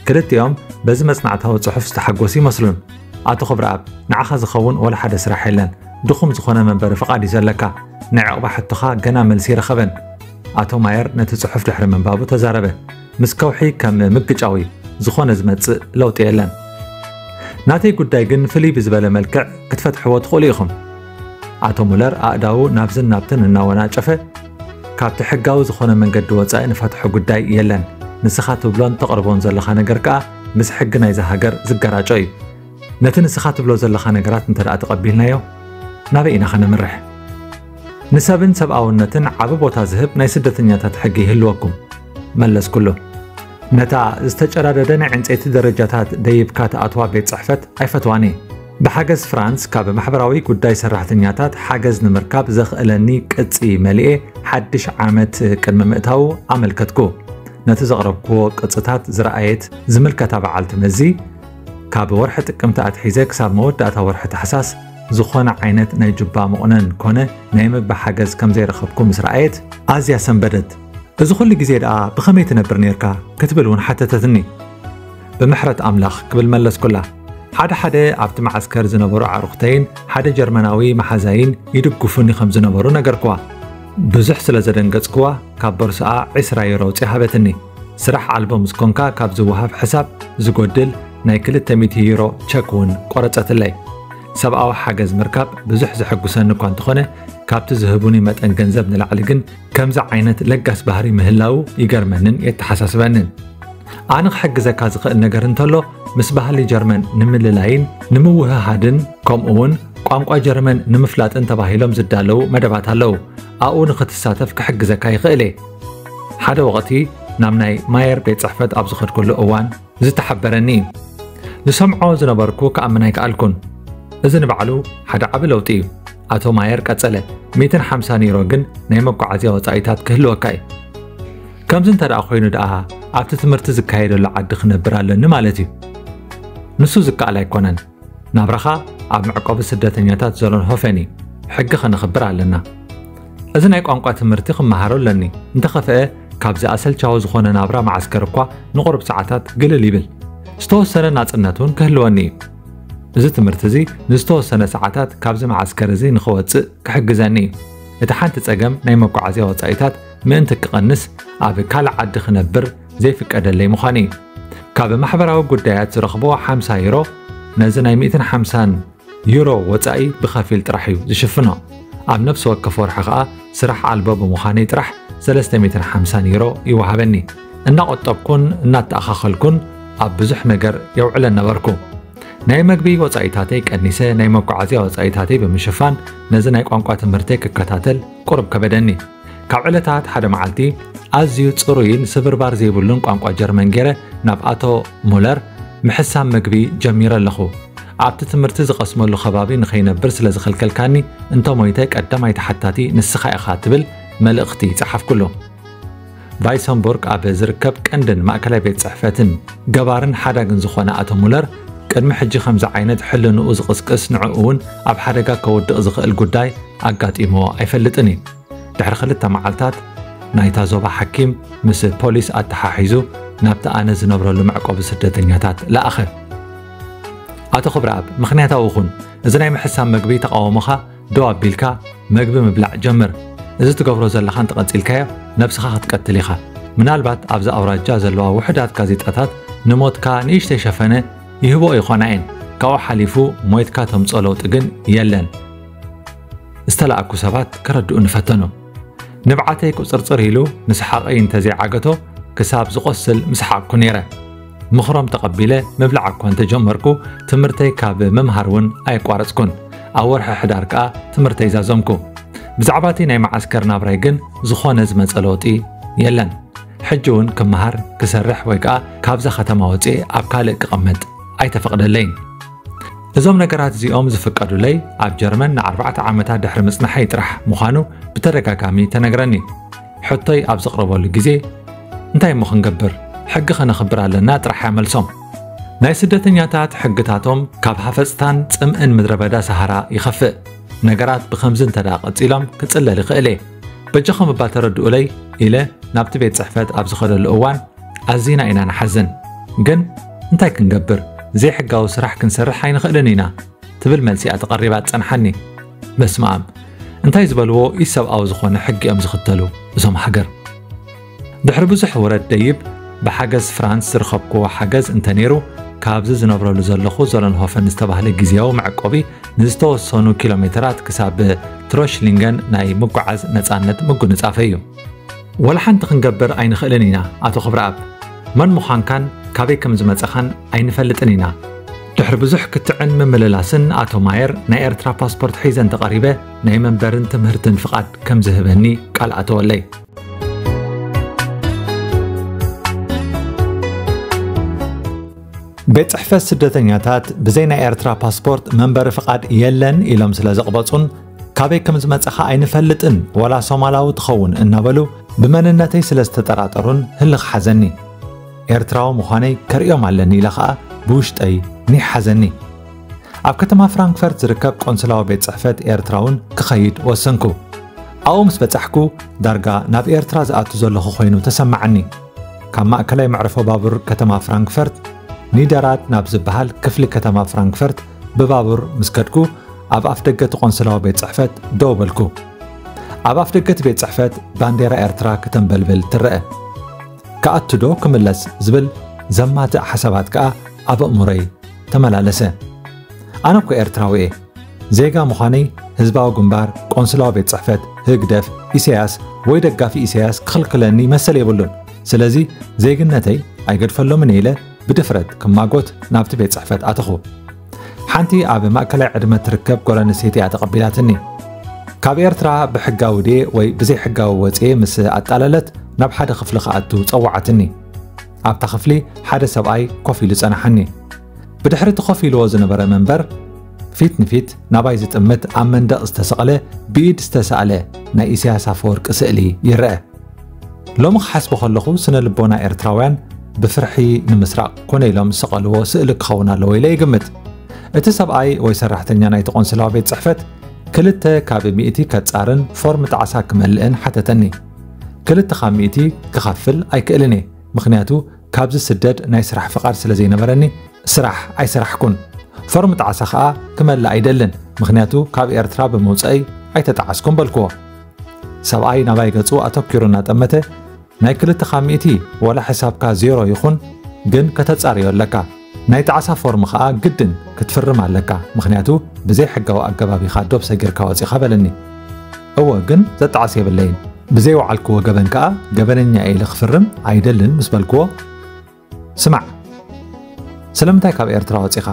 ክልቲኦም በዚ መጽናዕታዊ ጽሑፍ ዝተሓጎሱ ይመስሉን። ኣቶ ክብረኣብ፣ ንዓኻ ዝኸውን ወላ ሓደ ስራሕ የለን። ድኹም ዝኾነ መንበሪ ፍቓድ እዩ ዘለካ። ናይ ዕቑባ ሕቶኻ ገና መልሲ ይረኸበን። ኣቶ ማየር ነቲ ጽሑፍ ድሕሪ ምንባቡ ተዛረበ። ምስ ከውሒ ከም ምግጫው እዩ። ዝኾነ ዝመጽእ ለውጢ የለን። ናተይ ጉዳይ ግን ፍልይ ብዝበለ መልክዕ ክትፈትሕዎ ትኽእሉ ኢኹም። ኣቶ ሙለር ኣእዳዉ ናብዝን ናብትን እናወናጨፈ፣ ካብቲ ሕጋዊ ዝኾነ መንገዲ ወጻኢ ንፈትሖ ጉዳይ የለን። ንስኻ ትብሎን ተቕርቦን ዘለኻ ነገር ከኣ ምስ ሕጊ ናይዛ ሃገር ዝገራጮ እዩ። ነቲ ንስኻ ትብሎ ዘለኻ ነገራት እንተ ደኣ ተቐቢልናዮ፣ ናበይ ኢና ኸነምርሕ? ንሰብን ሰብኣውነትን ዓቢ ቦታ ዝህብ ናይ ስደተኛታት ሕጊ ይህልወኩም፣ መለስኩሉ። ነታ ዝተጨራደደ ናይ ዕንጸይቲ ደረጃታት ደይብካ ትኣትዋ ቤት ጽሕፈት ኣይፈትዋን እየ። ብሓገዝ ፍራንስ ካብ ማሕበራዊ ጉዳይ ሰራሕተኛታት ሓገዝ ንምርካብ ዘኽእለኒ ቅጺ መሊኤ ሓድሽ ዓመት ቅድሚ ምእታዉ ኣመልከትኩ። ነቲ ዘቕረብክዎ ቅጽታት ዝረኣየት ዝምልከታ በዓልቲ መዚ፣ ካብ ወርሒ ጥቅምቲ ኣትሒዘ ክሳብ መወዳእታ ወርሒ ታሕሳስ ዝኾነ ዓይነት ናይ ጁባ መቑነን ኮነ ናይ ምግቢ ሓገዝ ከም ዘይረኸብኩ ምስ ረኣየት ኣዝያ ሰንበደት። እዚ ኹሉ ግዜ ደኣ ብኸመይ ትነብር ኔርካ? ክትብል እውን ሓተተትኒ። ብምሕረት ኣምላኽ ክብል መለስኩላ። ሓደ ሓደ ኣብቲ መዓስከር ዝነበሩ ኣዕሩኽተይን ሓደ ጀርመናዊ መሓዛይን ይድግፉኒ ከም ዝነበሩ ነገርክዋ። ብዙሕ ስለ ዘደንገጽክዋ ካብ ቦርስኣ ዕስራ ዩሮ ኣውጽያ ሃበትኒ። ስራሕ ኣልቦ ምስ ኮንካ ካብ ዝወሃብ ሕሳብ ዝጎድል ናይ ክልተ ሚእቲ ዩሮ ቸክ እውን ቆረጸትለይ። ሰብኣዊ ሓገዝ ምርካብ ብዙሕ ዘሐጉሰኒ እኳ እንተኾነ፣ ካብቲ ዝህቡኒ መጠን ገንዘብ ንላዕሊ ግን ከምዚ ዓይነት ለጋስ ባህሪ ምህላዉ ይገርመንን የተሓሳስበንን። ኣነ ክሕግዘካ ዝኽእል ነገር እንተሎ፣ ምስ ባህሊ ጀርመን ንምልላይን ንምውህሃድን፣ ከምኡ እውን ቋንቋ ጀርመን ንምፍላጥን ተባሂሎም ዝዳለዉ መደባት ኣለዉ። ኣብኡ ንኽትሳተፍ ክሕግዘካ ይኽእል እየ። ሓደ ወቕቲ ናብ ናይ ማየር ቤት ጽሕፈት ኣብ ዝኸድኩሉ እዋን ዝተሓበረኒ እዩ። ዝሰምዖ ዝነበርኩ ክኣምን ኣይከኣልኩን። እዚ ንባዕሉ ሓደ ዓቢ ለውጢ እዩ። ኣቶ ማየር ቀጸለ፣ ሚእትን ሓምሳን ዩሮ ግን ናይ መጓዓዝያ ወጻኢታት ክህልወካ እዩ። ከምዚ እንተ ደኣ ኮይኑ ደኣ ኣብቲ ትምህርቲ ዝካየደሉ ዓዲ ክነብር ኣለኒ ማለት እዩ። ንሱ ዝከኣል ኣይኮነን። ናብራኻ ኣብ መዕቆቢ ስደተኛታት ዞለንሆፈን እዩ። ሕጊ ከነኽብር ኣለና። እዚ ናይ ቋንቋ ትምህርቲ ክመሃሮ ኣለኒ። እንተኸፍአ ካብዚ ኣሰልቻዊ ዝኾነ ናብራ መዓስከር እኳ ንቑሩብ ሰዓታት ግልል ይብል። ዝተወሰነ ናጽነት እውን ክህልወኒ እዩ። እዚ ትምህርቲ እዚ ንዝተወሰነ ሰዓታት ካብዚ መዓስከር እዚ ንኽወጽእ ክሕግዘኒ እዩ። እቲ ሓንቲ ጸገም ናይ መጓዓዝያ ወጻኢታት ምእንቲ ክቐንስ ኣብ ካልእ ዓዲ ክነብር ዘይፍቀደለይ ምዃኑ እዩ። ካብ ማሕበራዊ ጉዳያት ዝረኽቦ ሓምሳ ዩሮ ነዚ ናይ ሚእትን ሓምሳን ዩሮ ወጻኢ ብኸፊል ጥራሕ እዩ ዝሽፍኖ። ኣብ ነፍሲ ወከፍ ወርሒ ኸኣ ስራሕ ኣልቦ ብምዃነይ ጥራሕ ሰለስተ ሚእትን ሓምሳን ዩሮ ይወሃበኒ። እናቖጠብኩን እናተኣኻኸልኩን ኣብ ብዙሕ ነገር የውዕለን ነበርኩ። ናይ መግቢ ወጻኢታተይ ቀኒሰ፣ ናይ መጓዓዝያ ወጻኢታተይ ብምሽፋን ነዚ ናይ ቋንቋ ትምህርተይ ክከታተል ቁሩብ ከበደኒ። ካብ ዕለታት ሓደ መዓልቲ ኣዝዩ ጽሩይን ስብርባር ዘይብሉን ቋንቋ ጀርመን ገይረ ናብ ኣቶ ሙለር ምሕሳም መግቢ ጀሚረ ኣለኹ። ኣብቲ ትምህርቲ ዝቐስመሉ ከባቢ ንኸይነብር ስለ ዝኸልከልካኒ፣ እንተ ሞይተ ቀዳማይ ተሓታቲ ንስኻ ኢኻ ትብል መልእኽቲ ጸሓፍኩሉ። ቫይሰንቡርግ ኣብ ዝርከብ ቀንድን ማእከላይ ቤት ጽሕፈትን ገባርን ሓዳግን ዝኾነ ኣቶ ሙለር፣ ቅድሚ ሕጂ ከምዚ ዓይነት ሕልንኡ ዝቕስቅስ ንዕኡ እውን ኣብ ሓደጋ ከውድቕ ዝኽእል ጉዳይ ኣጋጢሞ ኣይፈልጥን እዩ። ድሕሪ ክልተ መዓልታት ናይታ ዞባ ሓኪም ምስ ፖሊስ ኣተሓሒዙ ናብቲ ኣነ ዝነብረሉ መዕቆቢ ስደተኛታት ለኣኸ። ኣቶ ክብረኣብ፣ ምኽንያታዊ ኩን። እዚ ናይ ምሕሳም መግቢ ተቓውሞኻ ደው ኣቢልካ መግቢ ምብላዕ ጀምር። እዚ ትገብሮ ዘለኻ እንተቐጺልካዮ ነብስኻ ክትቀትል ኢኻ። ምናልባት ኣብዚ ኣውራጃ ዘለዋ ውሑዳት ጋዜጣታት ንሞትካ ንእሽተይ ሸፈነ ይህቦ ይኾና እየን። ካብኡ ሓሊፉ ሞይትካ ተምጾ ለውጢ ግን የለን። ዝተላእኩ ሰባት ከረድኡ ንፈተኑ። ንብዓተይ ቁጽርጽር ኢሉ ንሰሓቐይ እንተዘይዓገቶ ክሳብ ዝቖስል ምሰሓቕኩ ነይረ። ምኽሮም ተቐቢለ ምብላዕ እኳ እንተጀመርኩ ትምህርተይ ካብ ምምሃር እውን ኣየቋረጽኩን። ኣብ ወርሒ ሕዳር ከኣ ትምህርተይ ዛዘምኩ። ብዛዕባ እቲ ናይ መዓስከር ናብራይ ግን ዝኾነ ዝመጸ ለውጢ የለን። ሕጂ እውን ክመሃር፣ ክሰርሕ ወይ ከኣ ካብዛ ከተማ ወጺኤ ኣብ ካልእ ክቐመጥ ኣይተፈቕደለይን። እዞም ነገራት እዚኦም ዝፍቀዱለይ ኣብ ጀርመን ንኣርባዕተ ዓመታት ድሕሪ ምጽናሐይ ጥራሕ ምዃኑ ብተደጋጋሚ ተነግረኒ። ሕቶይ ኣብ ዘቕረበሉ ግዜ፣ እንታይ እሞ ክንገብር? ሕጊ ከነኽብር ኣለና ጥራሕ እያ መልሶም። ናይ ስደተኛታት ሕግታቶም ካብ ሃፈጽታን ጽምእን ምድረ በዳ ሰሃራ ይኸፍእ። ነገራት ብኸምዚ እንተ ደኣ ቀጺሎም ክጽለል ይኽእል እየ። በጃኹም እባ ተረድኡለይ ኢለ ናብቲ ቤት ጽሕፈት ኣብ ዝኸደሉ እዋን ኣዚና ኢና ንሓዝን። ግን እንታይ ክንገብር? ዘይሕጋዊ ስራሕ ክንሰርሕ ኣይንኽእልን ኢና ትብል መልሲ እያ ተቐሪባ ትጸንሓኒ። በስመ ኣብ፣ እንታይ ዝበልዎ ኢሰብኣዊ ዝኾነ ሕጊ እዮም ዝኽተሉ እዞም ሃገር። ድሕሪ ብዙሕ ውረድ ደይብ ብሓገዝ ፍራንስ ዝረኸብክዎ ሓገዝ እንተነይሩ፣ ካብዚ ዝነብረሉ ዘለኹ ዞለንሆፈን ዝተባህለ ግዝያዊ መዕቆቢ ንዝተወሰኑ ኪሎ ሜተራት ክሳብ ትሮሽሊንገን ናይ ምጉዓዝ ነጻነት ምጉንጻፈይ እዩ። ወላ ሓንቲ ክንገብር ኣይንኽእልን ኢና ኣቶ ክብረኣብ። መን ምዃንካን ካበይ ከም ዝመጻኻን ኣይንፈልጥን ኢና። ድሕሪ ብዙሕ ክትዕን ምምልላስን ኣቶ ማየር ናይ ኤርትራ ፓስፖርት ሒዘ እንተቐሪበ ናይ መንበርን ትምህርትን ፍቓድ ከም ዝህበኒ ቃል ኣተወለይ። ቤት ጽሕፈት ስደተኛታት ብዘይ ናይ ኤርትራ ፓስፖርት መንበሪ ፍቓድ የለን ኢሎም ስለ ዘቕበጹን ካበይ ከም ዝመጻኻ ኣይንፈልጥን፣ ወላ ሶማላዊ ትኸውን እናበሉ ብመንነተይ ስለ ዝተጠራጠሩን ህልኽ ሓዘኒ። ኤርትራዊ ምዃነይ ከርእዮም ኣለኒ ኢለ ኸኣ ብውሽጠይ ኒሕ ሓዘኒ። ኣብ ከተማ ፍራንክፈርት ዝርከብ ቆንስላዊ ቤት ጽሕፈት ኤርትራ እውን ክኸይድ ወሰንኩ። ኣብኡ ምስ በጻሕኩ ዳርጋ ናብ ኤርትራ ዝኣቱ ዘለኹ ኮይኑ ተሰማዓኒ። ካብ ማእከላይ መዕርፎ ባቡር ከተማ ፍራንክፈርት ኒደራት ናብ ዝበሃል ክፍሊ ከተማ ፍራንክፈርት ብባቡር ምስ ከድኩ ኣብ ኣፍደገ እቲ ቆንስላዊ ቤት ጽሕፈት ደው በልኩ። ኣብ ኣፍደገ እቲ ቤት ጽሕፈት ባንዴራ ኤርትራ ክተንበልብል ትረአ። ክኣቱ ዶ ክምለስ ዝብል ዘማትእ ሓሳባት ከኣ ኣብ ኣእምሮይ ተመላለሰ። ኣነ እኮ ኤርትራዊ እየ። ዜጋ ምዃነይ ህዝባዊ ግንባር፣ ቆንስላዊ ቤት ጽሕፈት፣ ህግደፍ፣ ኢሳያስ ወይ ደጋፊ ኢሳያስ ክኽልክለኒ መሰል የብሉን። ስለዚ ዜግነተይ ኣይገድፈሎምን እየ ኢለ ብድፍረት ክማጎት ናብቲ ቤት ጽሕፈት ኣተኹ። ሓንቲ ኣብ ማእከላይ ዕድመ ትርከብ ጓል ኣንስተይቲ እያ ተቐቢላትኒ። ካብ ኤርትራ ብሕጋዊ ድየ ወይ ብዘይሕጋዊ ወጽየ ምስ ኣጣለለት ናብ ሓደ ክፍሊ ክኣቱ ጸውዓትኒ። ኣብታ ክፍሊ ሓደ ሰብኣይ ኮፍ ኢሉ ጸናሓኒ። ብድሕሪ እቲ ኮፍ ኢልዎ ዝነበረ መንበር ፊት ንፊት ናባይ ዝጥምት ኣብ መንደቕ ዝተሰቕለ ብኢድ ዝተሳእለ ናይ ኢሳያስ ኣፈወርቂ ስእሊ ይረአ። ሎሚ ክሓስቦ ከለኹ ስነ ልቦና ኤርትራውያን ብፍርሒ ንምስራቕ ኮነ ኢሎም ዝሰቐልዎ ስእሊ ክኸውን ኣለዎ ኢለ ይግምት። እቲ ሰብኣይ ወይ ሰራሕተኛ ናይቲ ቆንስላዊ ቤት ጽሕፈት ክልተ ካብ ሚእቲ ከጻርን ፎርም ጣዕሳ ክመልእን ሓተተኒ። ክልተ ካብ ሚእቲ ክኸፍል ኣይክእልን እየ፣ ምኽንያቱ ካብዚ ስደድ ናይ ስራሕ ፍቓድ ስለ ዘይነበረኒ ስራሕ ኣይሰራሕኩን። ፎርም ጣዕሳ ኸኣ ክመልእ ኣይደልን፣ ምኽንያቱ ካብ ኤርትራ ብምውጸእይ ኣይተጣዓስኩን በልክዎ። ሰብኣይ ናባይ ገጹ ኣተኪሩ እናጠመተ፣ ናይ ክልተ ካብ ሚእቲ ወላ ሕሳብካ ዜሮ ይኹን፣ ግን ከተጻርዮ ኣለካ። ናይ ጣዕሳ ፎርም ኸኣ ግድን ክትፍርም ኣለካ፣ ምኽንያቱ ብዘይ ሕጋዊ ኣገባብ ኢኻ ዶብ ሰጊርካ ወጺኻ በለኒ። እወ፣ ግን ዘጣዕስ የብለይን። ብዘይ ወዓልክዎ ገበን ከኣ ገበነኛ እየ ኢለ ክፍርም ኣይደልን ምስ በልክዎ፣ ስማዕ፣ ስለምንታይ ካብ ኤርትራ ወጺኻ?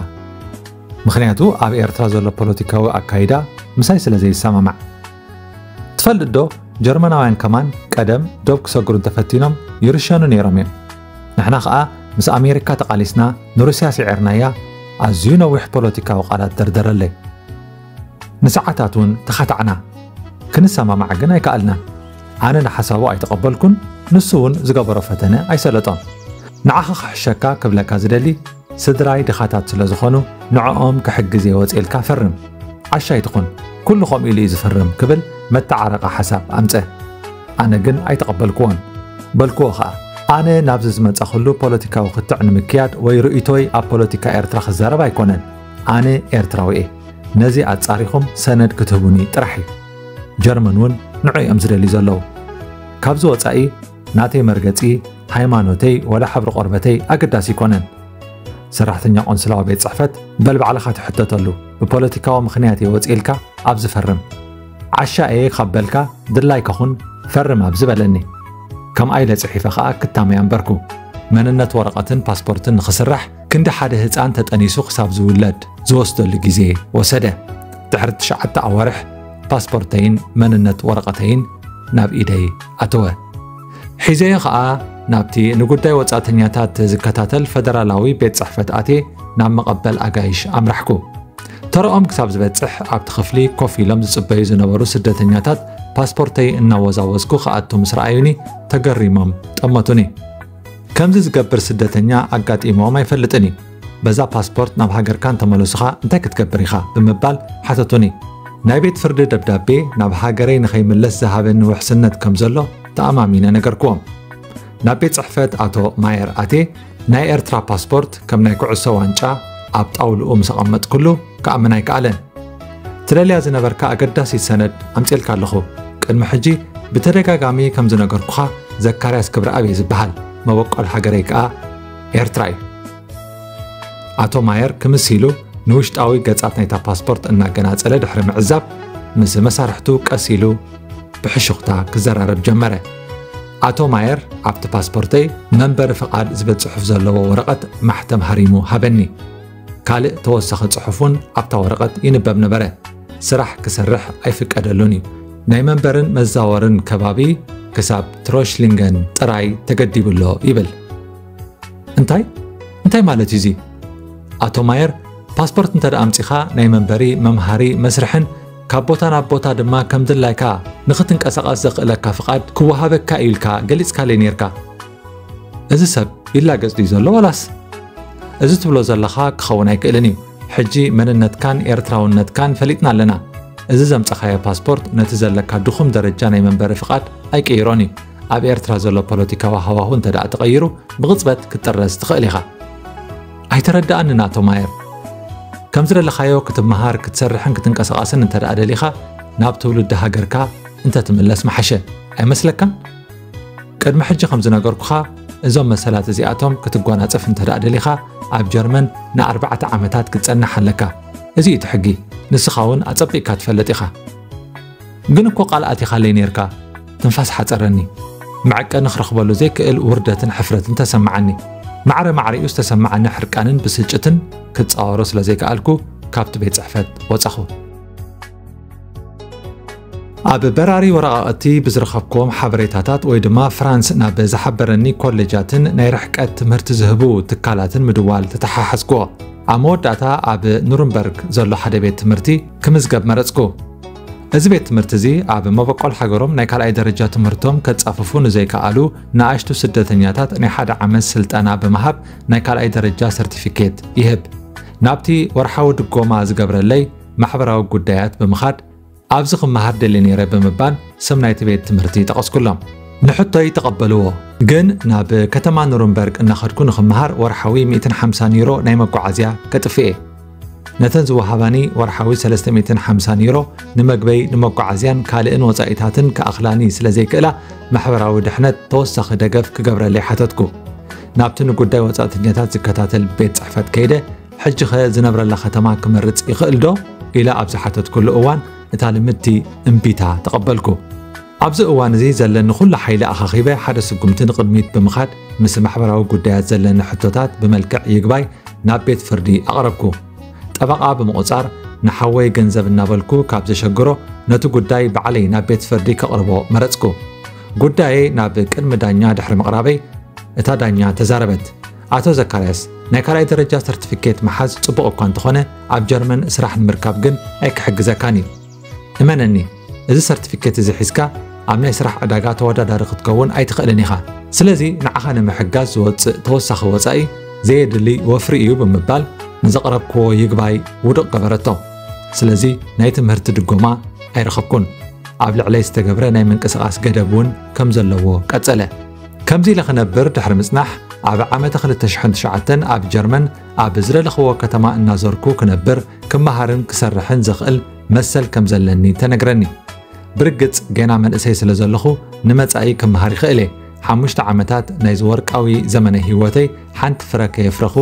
ምኽንያቱ ኣብ ኤርትራ ዘሎ ፖለቲካዊ ኣካይዳ ምሳይ ስለ ዘይሰማማዕ። ትፈልጥ ዶ፣ ጀርመናውያን ከማን ቀደም ዶብ ክሰግሩ እንተፈቲኖም ይርሸኑ ነይሮም እዮም። ንሕና ኸኣ ምስ ኣሜሪካ ተቓሊስና ንሩስያ ስዒርናያ። ኣዝዩ ነዊሕ ፖለቲካዊ ቃላት ደርደረለይ። ንሰዓታት እውን ተኻታዕና። ክንሰማማዕ ግን ኣይከኣልናን። ኣነ ንሓሳቡ ኣይተቐበልኩን፣ ንሱ እውን ዝገበሮ ፈተነ ኣይሰለጦን። ንዓኻ ክሕሸካ ክብለካ ዝደሊ፣ ስድራይ ድኻታት ስለ ዝኾኑ ንዕኦም ክሕግዝ እየ ወጺኤልካ ፈርም። ዓሻ ኣይትኹን፣ ኩሉ ከምኡ ኢሉ እዩ ዝፍርም ክብል መተዓረቓ ሓሳብ ኣምጸ። ኣነ ግን ኣይተቐበልክዎን። በልክዎ ኸኣ፣ ኣነ ናብዚ ዝመጻኹሉ ፖለቲካዊ ክትዕ ንምክያድ ወይ ርእይቶይ ኣብ ፖለቲካ ኤርትራ ክዛረብ ኣይኮነን። ኣነ ኤርትራዊ እየ። ነዚ ኣጻሪኹም ሰነድ ክትህቡኒ ጥራሕ እዩ። ጀርመን እውን ንዑ እዮም ዝደልዩ ዘለዉ። ካብዚ ወጻኢ ናተይ መርገጺ፣ ሃይማኖተይ ወላ ሕብሪ ቆርበተይ ኣገዳሲ ኣይኮነን። ሰራሕተኛ ቆንስላዊ ቤት ጽሕፈት በል ባዕልኻ ትሕተተሉ፣ ብፖለቲካዊ ምኽንያት እየ ወጺኤልካ ኣብ ዝፈርም። ዓሻ እየ ካብ በልካ ድላይካ ኹን ፈርም ኣብዚ በለኒ። ከምኣ ኢለ ጽሒፈ ኸኣ ክታመይ ኣንበርኩ። መንነት ወረቐትን ፓስፖርትን ንኽስራሕ ክንዲ ሓደ ህጻን ተጠኒሱ ክሳብ ዝውለድ ዝወስደሉ ግዜ ወሰደ። ድሕሪ ትሽዓተ ኣዋርሕ ፓስፖርተይን መንነት ወረቐተይን ናብ ኢደይ ኣተወ። ሒዘዮ ኸኣ ናብቲ ንጉዳይ ወጻእተኛታት ዝከታተል ፈደራላዊ ቤት ጽሕፈት ኣትየ ናብ መቐበል ኣጋይሽ ኣምራሕኩ። ተረኦም ክሳብ ዝበጽሕ ኣብቲ ክፍሊ ኮፍ ኢሎም ዝጽበዩ ዝነበሩ ስደተኛታት ፓስፖርተይ እናወዛወዝኩ ክኣቱ ምስ ረኣዩኒ ተገሪሞም ጠመቱኒ። ከምዚ ዝገብር ስደተኛ ኣጋጢሞም ኣይፈልጥን እዩ። በዛ ፓስፖርት ናብ ሃገርካ እንተመለሱኻ እንታይ ክትገብር ኢኻ? ብምባል ሓተቱኒ። ናይ ቤት ፍርዲ ደብዳቤ ናብ ሃገረይ ንኸይምለስ ዝሃበኒ ውሕስነት ከም ዘሎ ተኣማሚነ ነገርክዎም። ናብ ቤት ጽሕፈት ኣቶ ማየር ኣትየ ናይ ኤርትራ ፓስፖርት ከም ናይ ኩዕሶ ዋንጫ ኣብ ጣውልኡ ምስ ኣቐመጥኩሉ ክኣምን ኣይከኣለን። ትደልያ ዝነበርካ ኣገዳሲት ሰነድ ኣምጺኤልካ ኣለኹ። ቅድሚ ሕጂ ብተደጋጋሚ ከም ዝነገርኩኻ ዘካርያስ ክብረኣብ እየ ዝበሃል። መበቆል ሃገረይ ከኣ ኤርትራ እዩ። ኣቶ ማየር ክምስ ኢሉ ንውሽጣዊ ገጻት ናይታ ፓስፖርት እናገናጸለ ድሕሪ ምዕዛብ፣ ምስ መሳርሕቱ ቀስ ኢሉ ብሕሹኽታ ክዘራረብ ጀመረ። ኣቶ ማየር ኣብቲ ፓስፖርተይ መንበሪ ፍቓድ ዝብል ጽሑፍ ዘለዎ ወረቐት ማሕተም ሃሪሙ ሃበኒ። ካልእ ተወሳኺ ጽሑፍ እውን ኣብታ ወረቐት ይንበብ ነበረ። ስራሕ ክሰርሕ ኣይፍቀደሉን እዩ። ናይ መንበርን መዛወርን ከባቢ ክሳብ ትሮሽሊንገን ጥራይ ተገዲቡ ኣሎ ይብል። እንታይ? እንታይ ማለት እዩ እዚ? ኣቶ ማየር፣ ፓስፖርት እንተ ደኣ ኣምጺኻ ናይ መንበሪ፣ መምሃሪ፣ መስርሕን ካብ ቦታ ናብ ቦታ ድማ ከም ድላይካ ንኽትንቀሳቐስ ዘኽእለካ ፍቓድ ክወሃበካ እዩ ኢልካ ገሊጽካለይ ኔርካ። እዚ ሰብ ይላገጽ ድዩ ዘሎ ዋላስ? እዚ ትብሎ ዘለኻ ክኸውን ኣይክእልን እዩ። ሕጂ መንነትካን ኤርትራውነትካን ፈሊጥና ኣለና። እዚ ዘምጻኻዮ ፓስፖርት ነቲ ዘለካ ድኹም ደረጃ ናይ መንበሪ ፍቓድ ኣይቅይሮን እዩ። ኣብ ኤርትራ ዘሎ ፖለቲካዊ ሃዋሁ እንተ ደኣ ተቐይሩ ብቕጽበት ክትጥረዝ ትኽእል ኢኻ። ኣይተረድኣንን ኣቶ ማየር። ከም ዝደለኻዮ ክትመሃር፣ ክትሰርሕን ክትንቀሳቐስን እንተ ደኣ ደሊኻ ናብ ትውልዲ ሃገርካ እንተ ትምለስ ምሓሸ ኣይመስለካን? ቅድሚ ሕጂ ከም ዝነገርኩኻ እዞም መሰላት እዚኣቶም ክትጓናጸፍ እንተ ደኣ ደሊኻ ኣብ ጀርመን ንኣርባዕተ ዓመታት ክትጸንሕ ኣለካ። እዚ እዩ እቲ ሕጊ። ንስኻ እውን ኣጸቢቕካ ትፈልጥ ኢኻ። ግን እኮ ቃል ኣቲኻለይ ኔርካ። ትንፋስ ሓጸረኒ። መዐቀኒ ክረኽበሉ ዘይክእል ውርደትን ሕፍረትን ተሰማዓኒ። ማዕረ ማዕሪኡ ዝተሰማዓኒ ሕርቃንን ብስጭትን ክጻወሮ ስለ ዘይከኣልኩ ካብቲ ቤት ጽሕፈት ወጻኹ። ኣብ በራሪ ወረቓቕቲ ብዝረኸብክዎም ሓበሬታታት ወይ ድማ ፍራንስ ናብ ዝሓበረኒ ኮሌጃትን ናይ ርሕቀት ትምህርቲ ዝህቡ ትካላትን ምድዋል ተተሓሓዝክዎ። ኣብ መወዳእታ ኣብ ኑርንበርግ ዘሎ ሓደ ቤት ትምህርቲ ክምዝገብ መረጽኩ። እዚ ቤት ትምህርቲ እዚ ኣብ መበቆል ሃገሮም ናይ ካልኣይ ደረጃ ትምህርቶም ከጻፍፉ ንዘይከኣሉ ንኣሽቱ ስደተኛታት ናይ ሓደ ዓመት ስልጠና ብምሃብ ናይ ካልኣይ ደረጃ ሰርቲፊኬት ይህብ። ናብቲ ወርሓዊ ድጎማ ዝገብረለይ ማሕበራዊ ጉዳያት ብምኻድ ኣብዚ ክመሃር ደልየ ነይረ ብምባል ስም ናይቲ ቤት ትምህርቲ ጠቐስኩሎም። ንሕቶይ ተቐበልዎ፣ ግን ናብ ከተማ ኑርንበርግ እናኸድኩ ንኽመሃር ወርሓዊ ሚእትን ሓምሳን ዩሮ ናይ መጓዓዝያ ከጥፍእ እየ። ነተን ዝወሃባኒ ወርሓዊ ሰለስተ ሚእትን ሓምሳን ዩሮ ንመግበይ፣ ንመጓዓዝያን ካልእን ወጻኢታትን ክኣኽላኒ ስለ ዘይክእላ፣ ማሕበራዊ ድሕነት ተወሳኺ ደገፍ ክገብረለይ ሓተትኩ። ናብቲ ንጉዳይ ወጻእተኛታት ዝከታተል ቤት ጽሕፈት ከይደ፣ "ሕጂኸ ዝነብረላ ከተማ ክመርጽ ይኽእል ዶ?" ኢለ ኣብ ዝሓተትኩሉ እዋን፣ እታ ልምድቲ እምቢታ ተቐበልኩ። ኣብዚ እዋን እዚ ዘለኒ ኩሉ ሓይሊ ኣኻኺበ፣ ሓደ ስጉምቲ ንቕድሚት ብምኻድ፣ ምስ ማሕበራዊ ጉዳያት ዘለኒ ሕቶታት ብመልክዕ ይግባይ ናብ ቤት ፍርዲ ኣቕረብኩ። ጠበቓ ብምቑጻር፣ ንሓወይ ገንዘብ እናበልኩ ካብ ዘሸግሮ፣ ነቲ ጉዳይ ባዕለይ ናብ ቤት ፍርዲ ከቕርቦ መረጽኩ። ጉዳየይ ናብ ቅድሚ ዳኛ ድሕሪ ምቕራበይ፣ እታ ዳኛ ተዛረበት። "ኣቶ ዘካርያስ፣ ናይ ካልኣይ ደረጃ ሰርቲፊኬት ምሓዝ ጽቡቕ እኳ እንተኾነ፣ ኣብ ጀርመን ስራሕ ንምርካብ ግን ኣይክሕግዘካን እዩ። እመነኒ፣ እዚ ሰርቲፊኬት እዚ ሒዝካ ኣብ ናይ ስራሕ ዕዳጋ ተወዳዳሪ ክትከውን ኣይትኽእልን ኢኻ። ስለዚ ንዓኻ ንምሕጋዝ ዝወጽእ ተወሳኺ ወጻኢ ዘየድሊ ወፍሪ እዩ" ብምባል ንዘቕረብክዎ ይግባይ ውድቕ ገበረቶ። ስለዚ ናይ ትምህርቲ ድጎማ ኣይረኸብኩን። ኣብ ልዕለይ ዝተገብረ ናይ ምንቅስቓስ ገደብ እውን ከም ዘለዎ ቀጸለ። ከምዚ ኢለ ክነብር ድሕሪ ምጽናሕ፣ ኣብ ዓመተ ክልተ ሽሕን ትሽዓተን ኣብ ጀርመን ኣብ ዝደለኽዎ ከተማ እናዞርኩ ክነብር፣ ክመሃርን ክሰርሕን ዘኽእል መሰል ከም ዘለኒ ተነግረኒ። ብርግጽ ገና መንእሰይ ስለ ዘለኹ ንመጻኢ ክመሃር ይኽእል እየ። ሓሙሽተ ዓመታት ናይዚ ወርቃዊ ዘመነ ህይወተይ ሓንቲ ፍረ ከየፍረኹ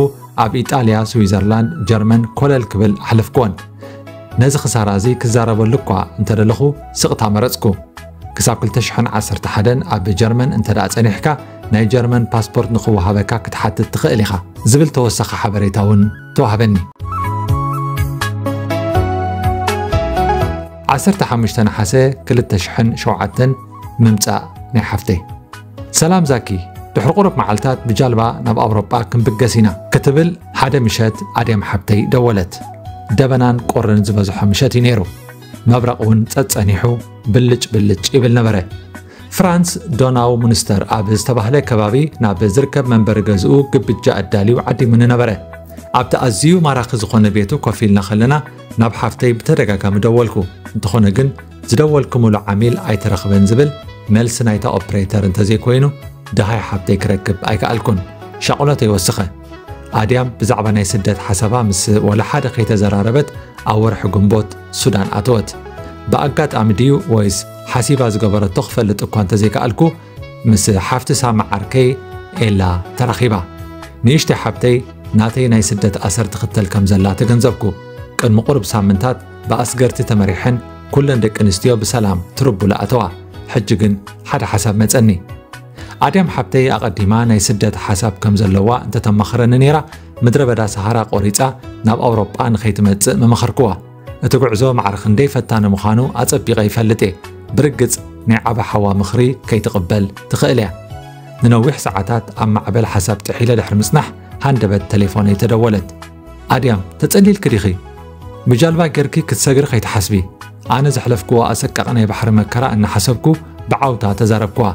ኣብ ኢጣልያ፣ ስዊዘርላንድ፣ ጀርመን ኮለል ክብል ኣሕለፍክወን። ነዚ ክሳራ እዚ ክዛረበሉ እኳ እንተደለኹ ስቕታ መረጽኩ። ክሳብ ክልተ ሽሕን ዓሰርተ ሓደን ኣብ ጀርመን እንተ ደኣ ጸኒሕካ፣ ናይ ጀርመን ፓስፖርት ንኽወሃበካ ክትሓትት ትኽእል ኢኻ ዝብል ተወሳኺ ሓበሬታ እውን ተዋህበኒ። ዓሰርተ ሓሙሽተ ነሓሰ ክልተ ሽሕን ሸውዓተን ምምጻእ ናይ ሓፍተይ። "ሰላም ዛኪ፣ ድሕሪ ቁሩብ መዓልታት ብጃልባ ናብ ኣውሮጳ ክንብገስ ኢና" ክትብል ሓደ ምሸት ኣድያም ሓብተይ ደወለት። ደበናን ቁርን ዝበዝሖ ምሸት እዩ ነይሩ። መብረቕ እውን ጸጸኒሑ ብልጭ ብልጭ ይብል ነበረ። ፍራንስ ዶናው ሙንስተር ኣብ ዝተባህለ ከባቢ ናብ ዝርከብ መንበሪ ገዝኡ ግብጃ ኣዳልዩ ዓዲሙኒ ነበረ። ኣብቲ ኣዝዩ ማራኺ ዝኾነ ቤቱ ኮፍ ኢልና ከለና ናብ ሓፍተይ ብተደጋጋሚ ደወልኩ። እንተኾነ ግን ዝደወልኩምሉ ዓሚል ኣይተረኽበን ዝብል መልሲ ናይታ ኦፕሬተር እንተዘይኮይኑ፣ ደሃይ ሓብተይ ክረክብ ኣይከኣልኩን። ሻቕሎተይ ወሰኸ። ኣድያም ብዛዕባ ናይ ስደት ሓሳባ ምስ ወላ ሓደ ከይተዘራረበት፣ ኣብ ወርሒ ግንቦት ሱዳን ኣተወት። ብኣጋጣሚ ድዩ ወይስ ሓሲባ ዝገበረቶ ክፈልጥ እኳ እንተዘይከኣልኩ፣ ምስ ሓፍቲ ሳማ ዓርከይ ኤላ ተራኺባ። ንእሽተይ ሓብተይ ናተይ ናይ ስደት ኣሰር ትኽተል ከም ዘላ ተገንዘብኩ። ቅድሚ ቁሩብ ሳምንታት ብኣስገርቲ ተመሪሐን ኩለን ደቂ ኣንስትዮ ብሰላም ትርቡለ ኣተዋ። ሕጂ ግን ሓደ ሓሳብ መጸኒ። ኣድያም ሓብተይ ኣቐዲማ ናይ ስደት ሓሳብ ከም ዘለዋ እንተተማኽረኒ ነይራ፣ ምድረ በዳ ሰሃራ ቆሪጻ ናብ ኣውሮጳ ንኸይትመጽእ ምመኸርክዋ። እቲ ጉዕዞ ማዕረ ክንደይ ፈታኒ ምዃኑ ኣጸቢቐ ይፈልጥ እየ። ብርግጽ ናይ ዓቢ ሓዋ ምኽሪ ከይትቕበል ትኽእል እያ። ንነዊሕ ሰዓታት ኣብ ማዕበል ሓሳብ ጥሒለ ድሕሪ ምጽናሕ፣ ሃንደበት ተሌፎነይ ተደወለት። "ኣድያም፣ ተጸሊልኪ ዲኺ? ብጃልባ ጌርኪ ክትሰግሪ ከይትሓስቢ። ኣነ ዘሕለፍክዎ ኣሰቃቒ ናይ ባሕሪ መከራ እናሓሰብኩ ብዓውታ ተዛረብክዋ።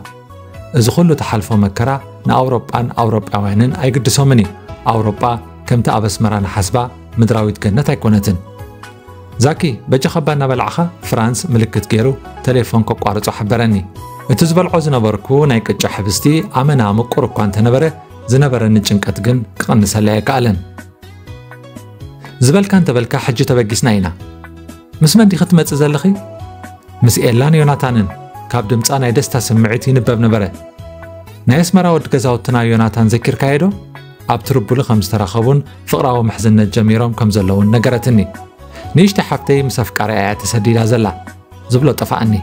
እዚ ኩሉ ትሓልፎ መከራ ንኣውሮጳን ኣውሮጳውያንን ኣይግድሶምን እዩ። ኣውሮጳ ከምቲ ኣብ ኣስመራ ንሓስባ ምድራዊት ገነት ኣይኮነትን። ዛኪ፣ በጃኻ እባ እናበላዕኻ?" ፍራንስ ምልክት ገይሩ ተሌፎን ከቋርጾ ሓበረኒ። እቲ ዝበልዖ ዝነበርኩ ናይ ቅጫ ሕብስቲ ኣመና ምቁር እኳ እንተነበረ፣ ዝነበረኒ ጭንቀት ግን ክቕንሰለይ ኣይከኣለን። "ዝበልካ እንተበልካ፣ ሕጂ ተበጊስና ኢና። ምስ መን ዲኺ ትመጽእ ዘለኺ?" "ምስ ኤላን ዮናታንን።" ካብ ድምጻ ናይ ደስታ ስምዒት ይንበብ ነበረ። "ናይ ኣስመራ ወዲ ገዛውትና ዮናታን ዘኪርካዮ ዶ? ኣብ ትርቡሊ ከም ዝተራኸቡን ፍቕራዊ ምሕዝነት ጀሚሮም ከም ዘለውን ነገረትኒ። ንእሽተይ ሓፍተይ ምስ ኣፍቃሪኣ እያ ተሰዲዳ ዘላ" ዝብሎ ጠፋኣኒ።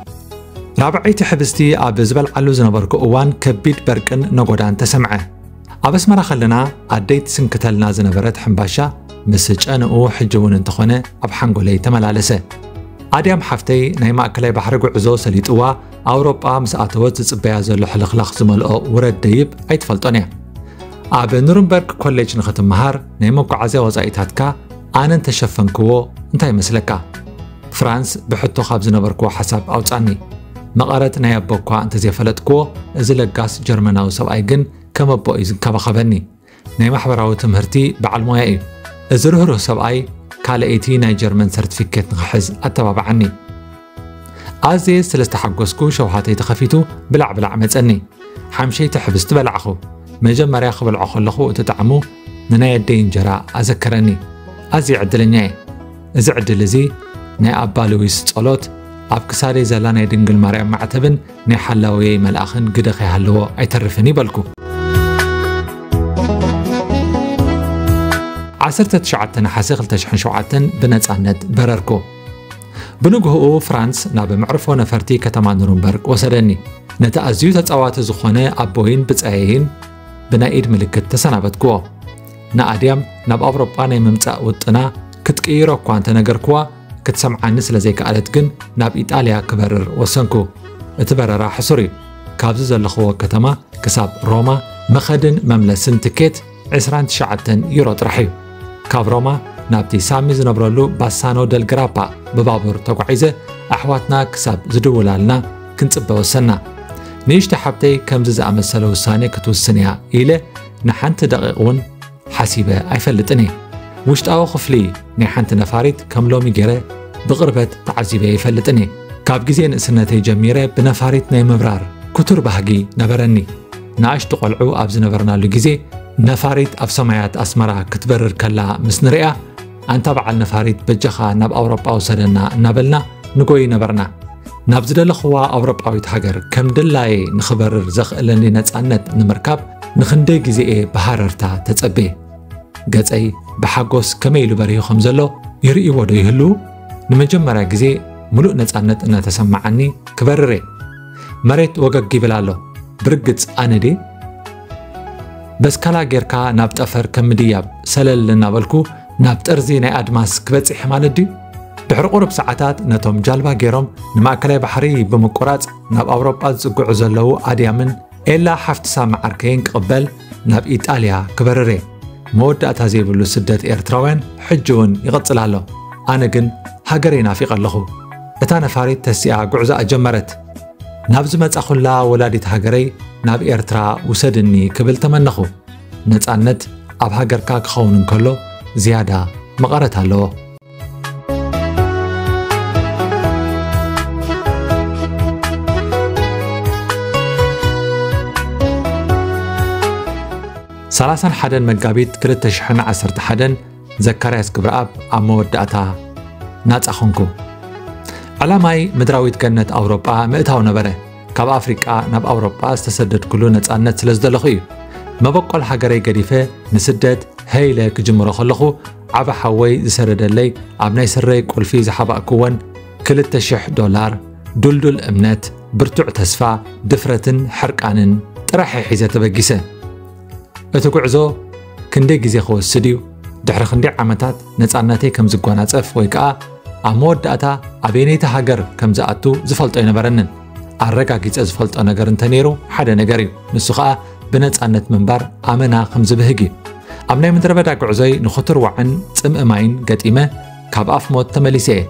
ራብዐይቲ ሕብስቲ ኣብ ዝበልዓሉ ዝነበርኩ እዋን ከቢድ በርቅን ነጎዳን ተሰምዐ። ኣብ ኣስመራ ከለና ኣደይ ትስንክተልና ዝነበረት ሕምባሻ ምስ ጨንኡ ሕጂ እውን እንተኾነ ኣብ ሓንጎለይ ተመላለሰ። ኣድያም ሓፍተይ ናይ ማእከላይ ባሕሪ ጉዕዞ ሰሊጥዋ ኣውሮጳ ምስ ኣተወት ዝጽበያ ዘሎ ሕልኽላኽ ዝመልኦ ውረድ ደይብ ኣይትፈልጦን እያ። ኣብ ኑርንበርግ ኮሌጅ ንኽትመሃር ናይ መጓዓዝያ ወጻኢታትካ ኣነ እንተሸፈንክዎ እንታይ ይመስለካ? ፍራንስ ብሕቶ ካብ ዝነበርክዎ ሓሳብ ኣውጻኒ። መቐረት ናይ ኣቦ እኳ እንተዘይፈለጥክዎ፣ እዚ ለጋስ ጀርመናዊ ሰብኣይ ግን ከም ኣቦ እዩ ዝንከባኸበኒ። ናይ ማሕበራዊ ትምህርቲ በዓል ሞያ እዩ። እዚ ርህሩህ ሰብኣይ ካልኣይቲ ናይ ጀርመን ሰርቲፊኬት ንኽሕዝ ኣተባብዓኒ። ኣዝየ ስለ ዝተሓጎስኩ ሸውሃተይ ተኸፊቱ ብላዕ ብላዕ መጸኒ። ሓምሸይቲ ሕብስቲ በላዕኹ። መጀመርያ ክበልዖ ከለኹ እቲ ጣዕሙ ንናይ ኣደይ እንጀራ ኣዘከረኒ። ኣዝየ ዕድለኛ እየ። እዚ ዕድል እዚ ናይ ኣባ ሉዊስ ጸሎት፣ ኣብ ክሳደይ ዘላ ናይ ድንግል ማርያም ማዕተብን ናይ ሓላውየይ መልኣኽን ግደ ከይሃለዎ ኣይተርፍን ይበልኩ። ዓሰርተ ትሽዓተ ነሓሰ ክልተ ሽሕን ሸውዓተን ብነጻነት በረርኩ። ብንግህኡ ፍራንስ ናብ መዕርፎ ነፈርቲ ከተማ ኑርንበርግ ወሰደኒ። ነቲ ኣዝዩ ተጻዋቲ ዝኾነ ኣቦይን ብጻየይን ብናይ ኢድ ምልክት ተሰናበትክዎ። ንኣድያም ናብ ኣውሮጳ ናይ ምምጻእ ውጥና ክትቅይሮ እኳ እንተነገርክዋ፣ ክትሰምዓኒ ስለ ዘይከኣለት ግን ናብ ኢጣልያ ክበርር ወሰንኩ። እቲ በረራ ሕሱር እዩ። ካብዚ ዘለኽዎ ከተማ ክሳብ ሮማ መኸድን መምለስን ትኬት ዕስራን ትሽዓተን ዩሮ ጥራሕ እዩ። ካብ ሮማ ናብቲ ሳሚ ዝነብረሉ ባሳኖ ደል ግራፓ ብባቡር ተጓዒዘ ኣሕዋትና ክሳብ ዝድውላልና ክንጽበ ወሰና። ንእሽቶ ሓብተይ ከምዚ ዝኣመሰለ ውሳኔ ክትውስን እያ ኢለ ንሓንቲ ደቂቕ እውን ሓሲበ ኣይፈልጥን እየ። ውሽጣዊ ክፍሊ ናይ ሓንቲ ነፋሪት ከም ሎሚ ገይረ ብቕርበት ተዓዚበ ኣይፈልጥን እየ። ካብ ግዜ ንእስነተይ ጀሚረ ብነፋሪት ናይ ምብራር ክቱር ባህጊ ነበረኒ። ንኣሽቱ ቆልዑ ኣብ ዝነበርናሉ ግዜ ነፋሪት ኣብ ሰማያት ኣስመራ ክትበርር ከላ ምስ ንሪኣ፣ ኣንታ በዓል ነፋሪት በጃኻ ናብ ኣውሮጳ ውሰደና እናበልና ንጎይ ነበርና። ናብ ዝደለኽዋ ኣውሮጳዊት ሃገር ከም ድላየ ንኽበርር ዘኽእለኒ ነጻነት ንምርካብ ንኽንደይ ግዜ እየ ብሃረርታ ተጸቤ። ገጸይ ብሓጎስ ከመይ ኢሉ በሪሁ ከም ዘሎ ይርእይዎ ዶ ይህልዉ? ንመጀመርያ ግዜ ምሉእ ነጻነት እናተሰማዓኒ ክበርር እየ። መሬት ወገግ ይብል ኣሎ። ብርግጽ ኣነ ድየ? በስካላ ጌርካ ናብ ጠፈር ከም ምድያብ ሰለል እናበልኩ ናብ ጠርዚ ናይ ኣድማስ ክበጽሕ ማለት ድዩ? ድሕሪ ቁሩብ ሰዓታት ነቶም ጃልባ ጌሮም ንማእከላይ ባሕሪ ብምቁራጽ ናብ ኣውሮጳ ዝጽግዑ ዘለዉ ኣድያምን ኤላ ሓፍቲ ሳሚ ዓርከይን ክቕበል ናብ ኢጣልያ ክበርር እየ። መወዳእታ ዘይብሉ ስደት ኤርትራውያን ሕጂ እውን ይቕጽል ኣሎ። ኣነ ግን ሃገረይ ናፊቐ ኣለኹ። እታ ነፋሪት ተሲኣ ጉዕዞኣ ጀመረት። ናብ ዝመጻኹላ ወላዲት ሃገረይ ናብ ኤርትራ ውሰድኒ ክብል ተመነኹ። ነጻነት ኣብ ሃገርካ ክኸውን እንከሎ ዝያዳ መቐረት ኣለዎ። ሰላሳን ሓደን መጋቢት ክልተ ሽሕን ዓሰርተ ሓደን ዘካርያስ ክብረኣብ ኣብ መወዳእታ ናጻ ኾንኩ። ዕላማይ ምድራዊት ገነት ኣውሮጳ ምእታው ነበረ። ካብ ኣፍሪቃ ናብ ኣውሮጳ ዝተሰደድኩሉ ነጻነት ስለ ዝደለኹ እዩ። መበቆል ሃገረይ ገዲፈ ንስደት ሀይለ ክጅምሮ ከለኹ፣ ዓቢ ሓወይ ዝሰደደለይ ኣብ ናይ ስረይ ቁልፊ ዝሓባእክወን ክልተ ሽሕ ዶላር፣ ዱልዱል እምነት፣ ብርቱዕ ተስፋ፣ ድፍረትን ሕርቃንን ጥራሕ እየ ሒዘ ተበጊሰ። እቲ ጉዕዞ ክንደይ ግዜ ክወስድ እዩ? ድሕሪ ክንደይ ዓመታት ነጻነተይ ከም ዝጓናጸፍ ወይ ከኣ ኣብ መወዳእታ ኣበየነይቲ ሃገር ከም ዝኣቱ ዝፈልጦ ኣይነበረንን። ኣረጋጊጸ ዝፈልጦ ነገር እንተ ነይሩ ሓደ ነገር እዩ። ንሱ ከኣ ብነጻነት ምንባር ኣመና ከም ዝብህግ እዩ። ኣብ ናይ ምድረ በዳ ጉዕዞይ ንኽቱር ዋዕን ጽምኢ ማይን ገጢመ ካብ ኣፍ ሞት ተመሊሰ እየ።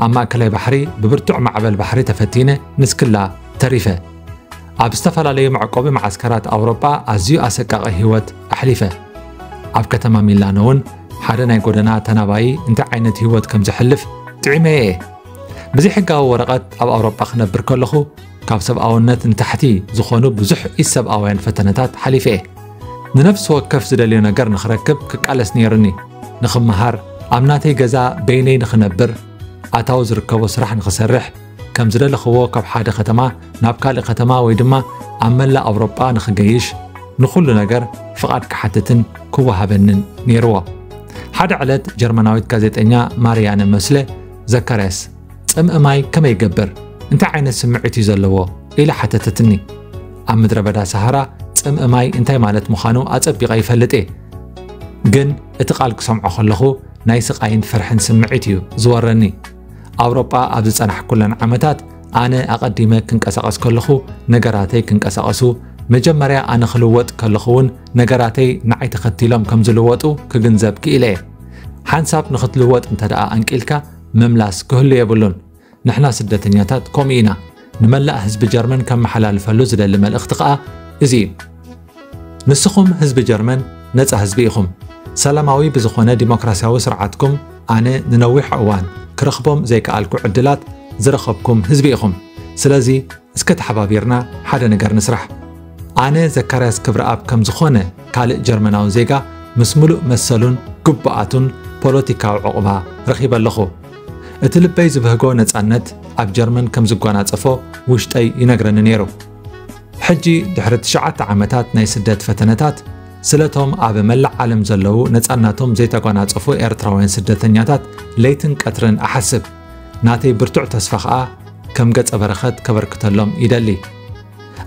ኣብ ማእከላይ ባሕሪ ብብርቱዕ ማዕበል ባሕሪ ተፈቲነ ንስክላ ተሪፈ። ኣብ ዝተፈላለዩ መዕቆቢ መዓስከራት ኣውሮጳ ኣዝዩ ኣሰቃቒ ህይወት ኣሕሊፈ። ኣብ ከተማ ሚላኖ እውን ሓደ ናይ ጎደና ተናባዪ እንታይ ዓይነት ህይወት ከም ዘሕልፍ ጥዒመ እየ። ብዘይሕጋዊ ወረቐት ኣብ ኣውሮጳ ክነብር ከለኹ ካብ ሰብኣውነት ንታሕቲ ዝኾኑ ብዙሕ ኢሰብኣውያን ፈተነታት ሓሊፈ እየ። ንነፍሲ ወከፍ ዝደልዮ ነገር ንኽረክብ ክቃለስ ነይሩኒ። ንኽመሃር፣ ኣብ ናተይ ገዛ በይነይ ንኽነብር፣ ኣታዊ ዝርከቦ ስራሕ ንኽሰርሕ፣ ከም ዝደለኽዎ ካብ ሓደ ከተማ ናብ ካልእ ከተማ ወይ ድማ ኣብ መላእ ኣውሮጳ ንኽገይሽ፣ ንኹሉ ነገር ፍቓድ ክሓትትን ክወሃበንን ነይርዎ። ሓደ ዕለት ጀርመናዊት ጋዜጠኛ ማርያነ መስለ፣ ዘካርያስ፣ ጽምኢ ማይ ከመይ ይገብር? እንታይ ዓይነት ስምዒት እዩ ዘለዎ? ኢላ ሓተተትኒ። ኣብ ምድረ በዳ ሰሃራ ጽምኢ ማይ እንታይ ማለት ምዃኑ ኣጸቢቐ ይፈልጥ እየ። ግን እቲ ቃል ክሰምዖ ከለኹ ናይ ስቓይን ፍርሕን ስምዒት እዩ ዝወረኒ። ኣውሮጳ ኣብ ዝጸናሕኩለን ዓመታት ኣነ ኣቐዲመ ክንቀሳቐስ ከለኹ ነገራተይ ክንቀሳቐሱ፣ መጀመርያ ኣነ ክልወጥ ከለኹ እውን ነገራተይ ንዓይ ተኸቲሎም ከም ዝልወጡ ክግንዘብ ክኢለ እየ። ሓንሳብ ንኽትልወጥ እንተ ደኣ ኣንቂልካ ምምላስ ክህሉ የብሉን። ንሕና ስደተኛታት ከምኡ ኢና። ንመላእ ህዝቢ ጀርመን ከመሓላልፈሉ ዝደሊ መልእኽቲ ከኣ እዚ እዩ። ንስኹም ህዝቢ ጀርመን ነጻ ህዝቢ ኢኹም። ሰላማዊ ብዝኾነ ዲሞክራሲያዊ ስርዓትኩም ኣነ ንነዊሕ እዋን ክረኽቦም ዘይከኣልኩ ዕድላት ዝረኸብኩም ህዝቢ ኢኹም። ስለዚ እስከ ተሓባቢርና ሓደ ነገር ንስራሕ። ኣነ ዘካርያስ ክብረኣብ ከም ዝኾነ ካልእ ጀርመናዊ ዜጋ ምስ ምሉእ መሰሉን ግቡኣቱን ፖለቲካዊ ዕቑባ ረኺበ ኣለኹ። እቲ ልበይ ዝብህጎ ነጻነት ኣብ ጀርመን ከም ዝጓናጸፎ ውሽጠይ ይነግረኒ ነይሩ። ሕጂ ድሕሪ ትሽዓተ ዓመታት ናይ ስደት ፈተነታት፣ ስለቶም ኣብ መላእ ዓለም ዘለዉ ነጻነቶም ዘይተጓናጸፉ ኤርትራውያን ስደተኛታት ለይትን ቀትርን እሓስብ። ናተይ ብርቱዕ ተስፋ ኸኣ ከም ገጸ በረኸት ከበርክተሎም ይደሊ።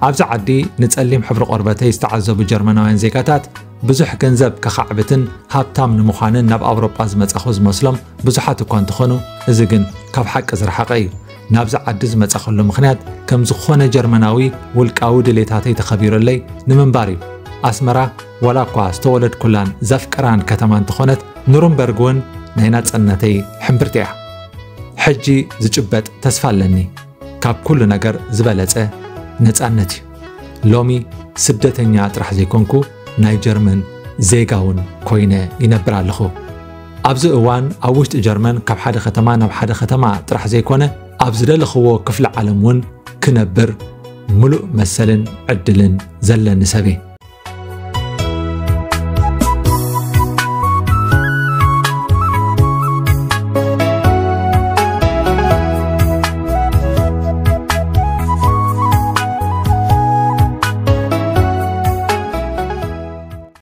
ኣብዚ ዓዲ ንጸሊም ሕብሪ ቆርበተይ ዝተዓዘቡ ጀርመናውያን ዜጋታት ብዙሕ ገንዘብ ከኻዕብትን ሃብታም ንምዃንን ናብ ኣውሮጳ ዝመጻኹ ዝመስሎም ብዙሓት እኳ እንተኾኑ፣ እዚ ግን ካብ ሓቂ ዝረሓቐ እዩ። ናብዚ ዓዲ ዝመጻኹሉ ምኽንያት ከም ዝኾነ ጀርመናዊ ውልቃዊ ድሌታተይ ተኸቢሩለይ ንምንባር እዩ። ኣስመራ ዋላ እኳ ዝተወለድኩላን ዘፍቅራን ከተማ እንተኾነት፣ ኑርንበርግ እውን ናይ ናጽነተይ ሕምብርቲ እያ። ሕጂ ዝጭበጥ ተስፋ ኣለኒ። ካብ ኩሉ ነገር ዝበለጸ ነጻነት እዩ። ሎሚ ስደተኛ ጥራሕ ዘይኮንኩ፣ ናይ ጀርመን ዜጋ እውን ኮይነ ይነብር ኣለኹ። ኣብዚ እዋን ኣብ ውሽጢ ጀርመን ካብ ሓደ ከተማ ናብ ሓደ ከተማ ጥራሕ ዘይኮነ፣ ኣብ ዝደለኽዎ ክፍለ ዓለም እውን ክነብር ምሉእ መሰልን ዕድልን ዘለኒ ሰብ እየ።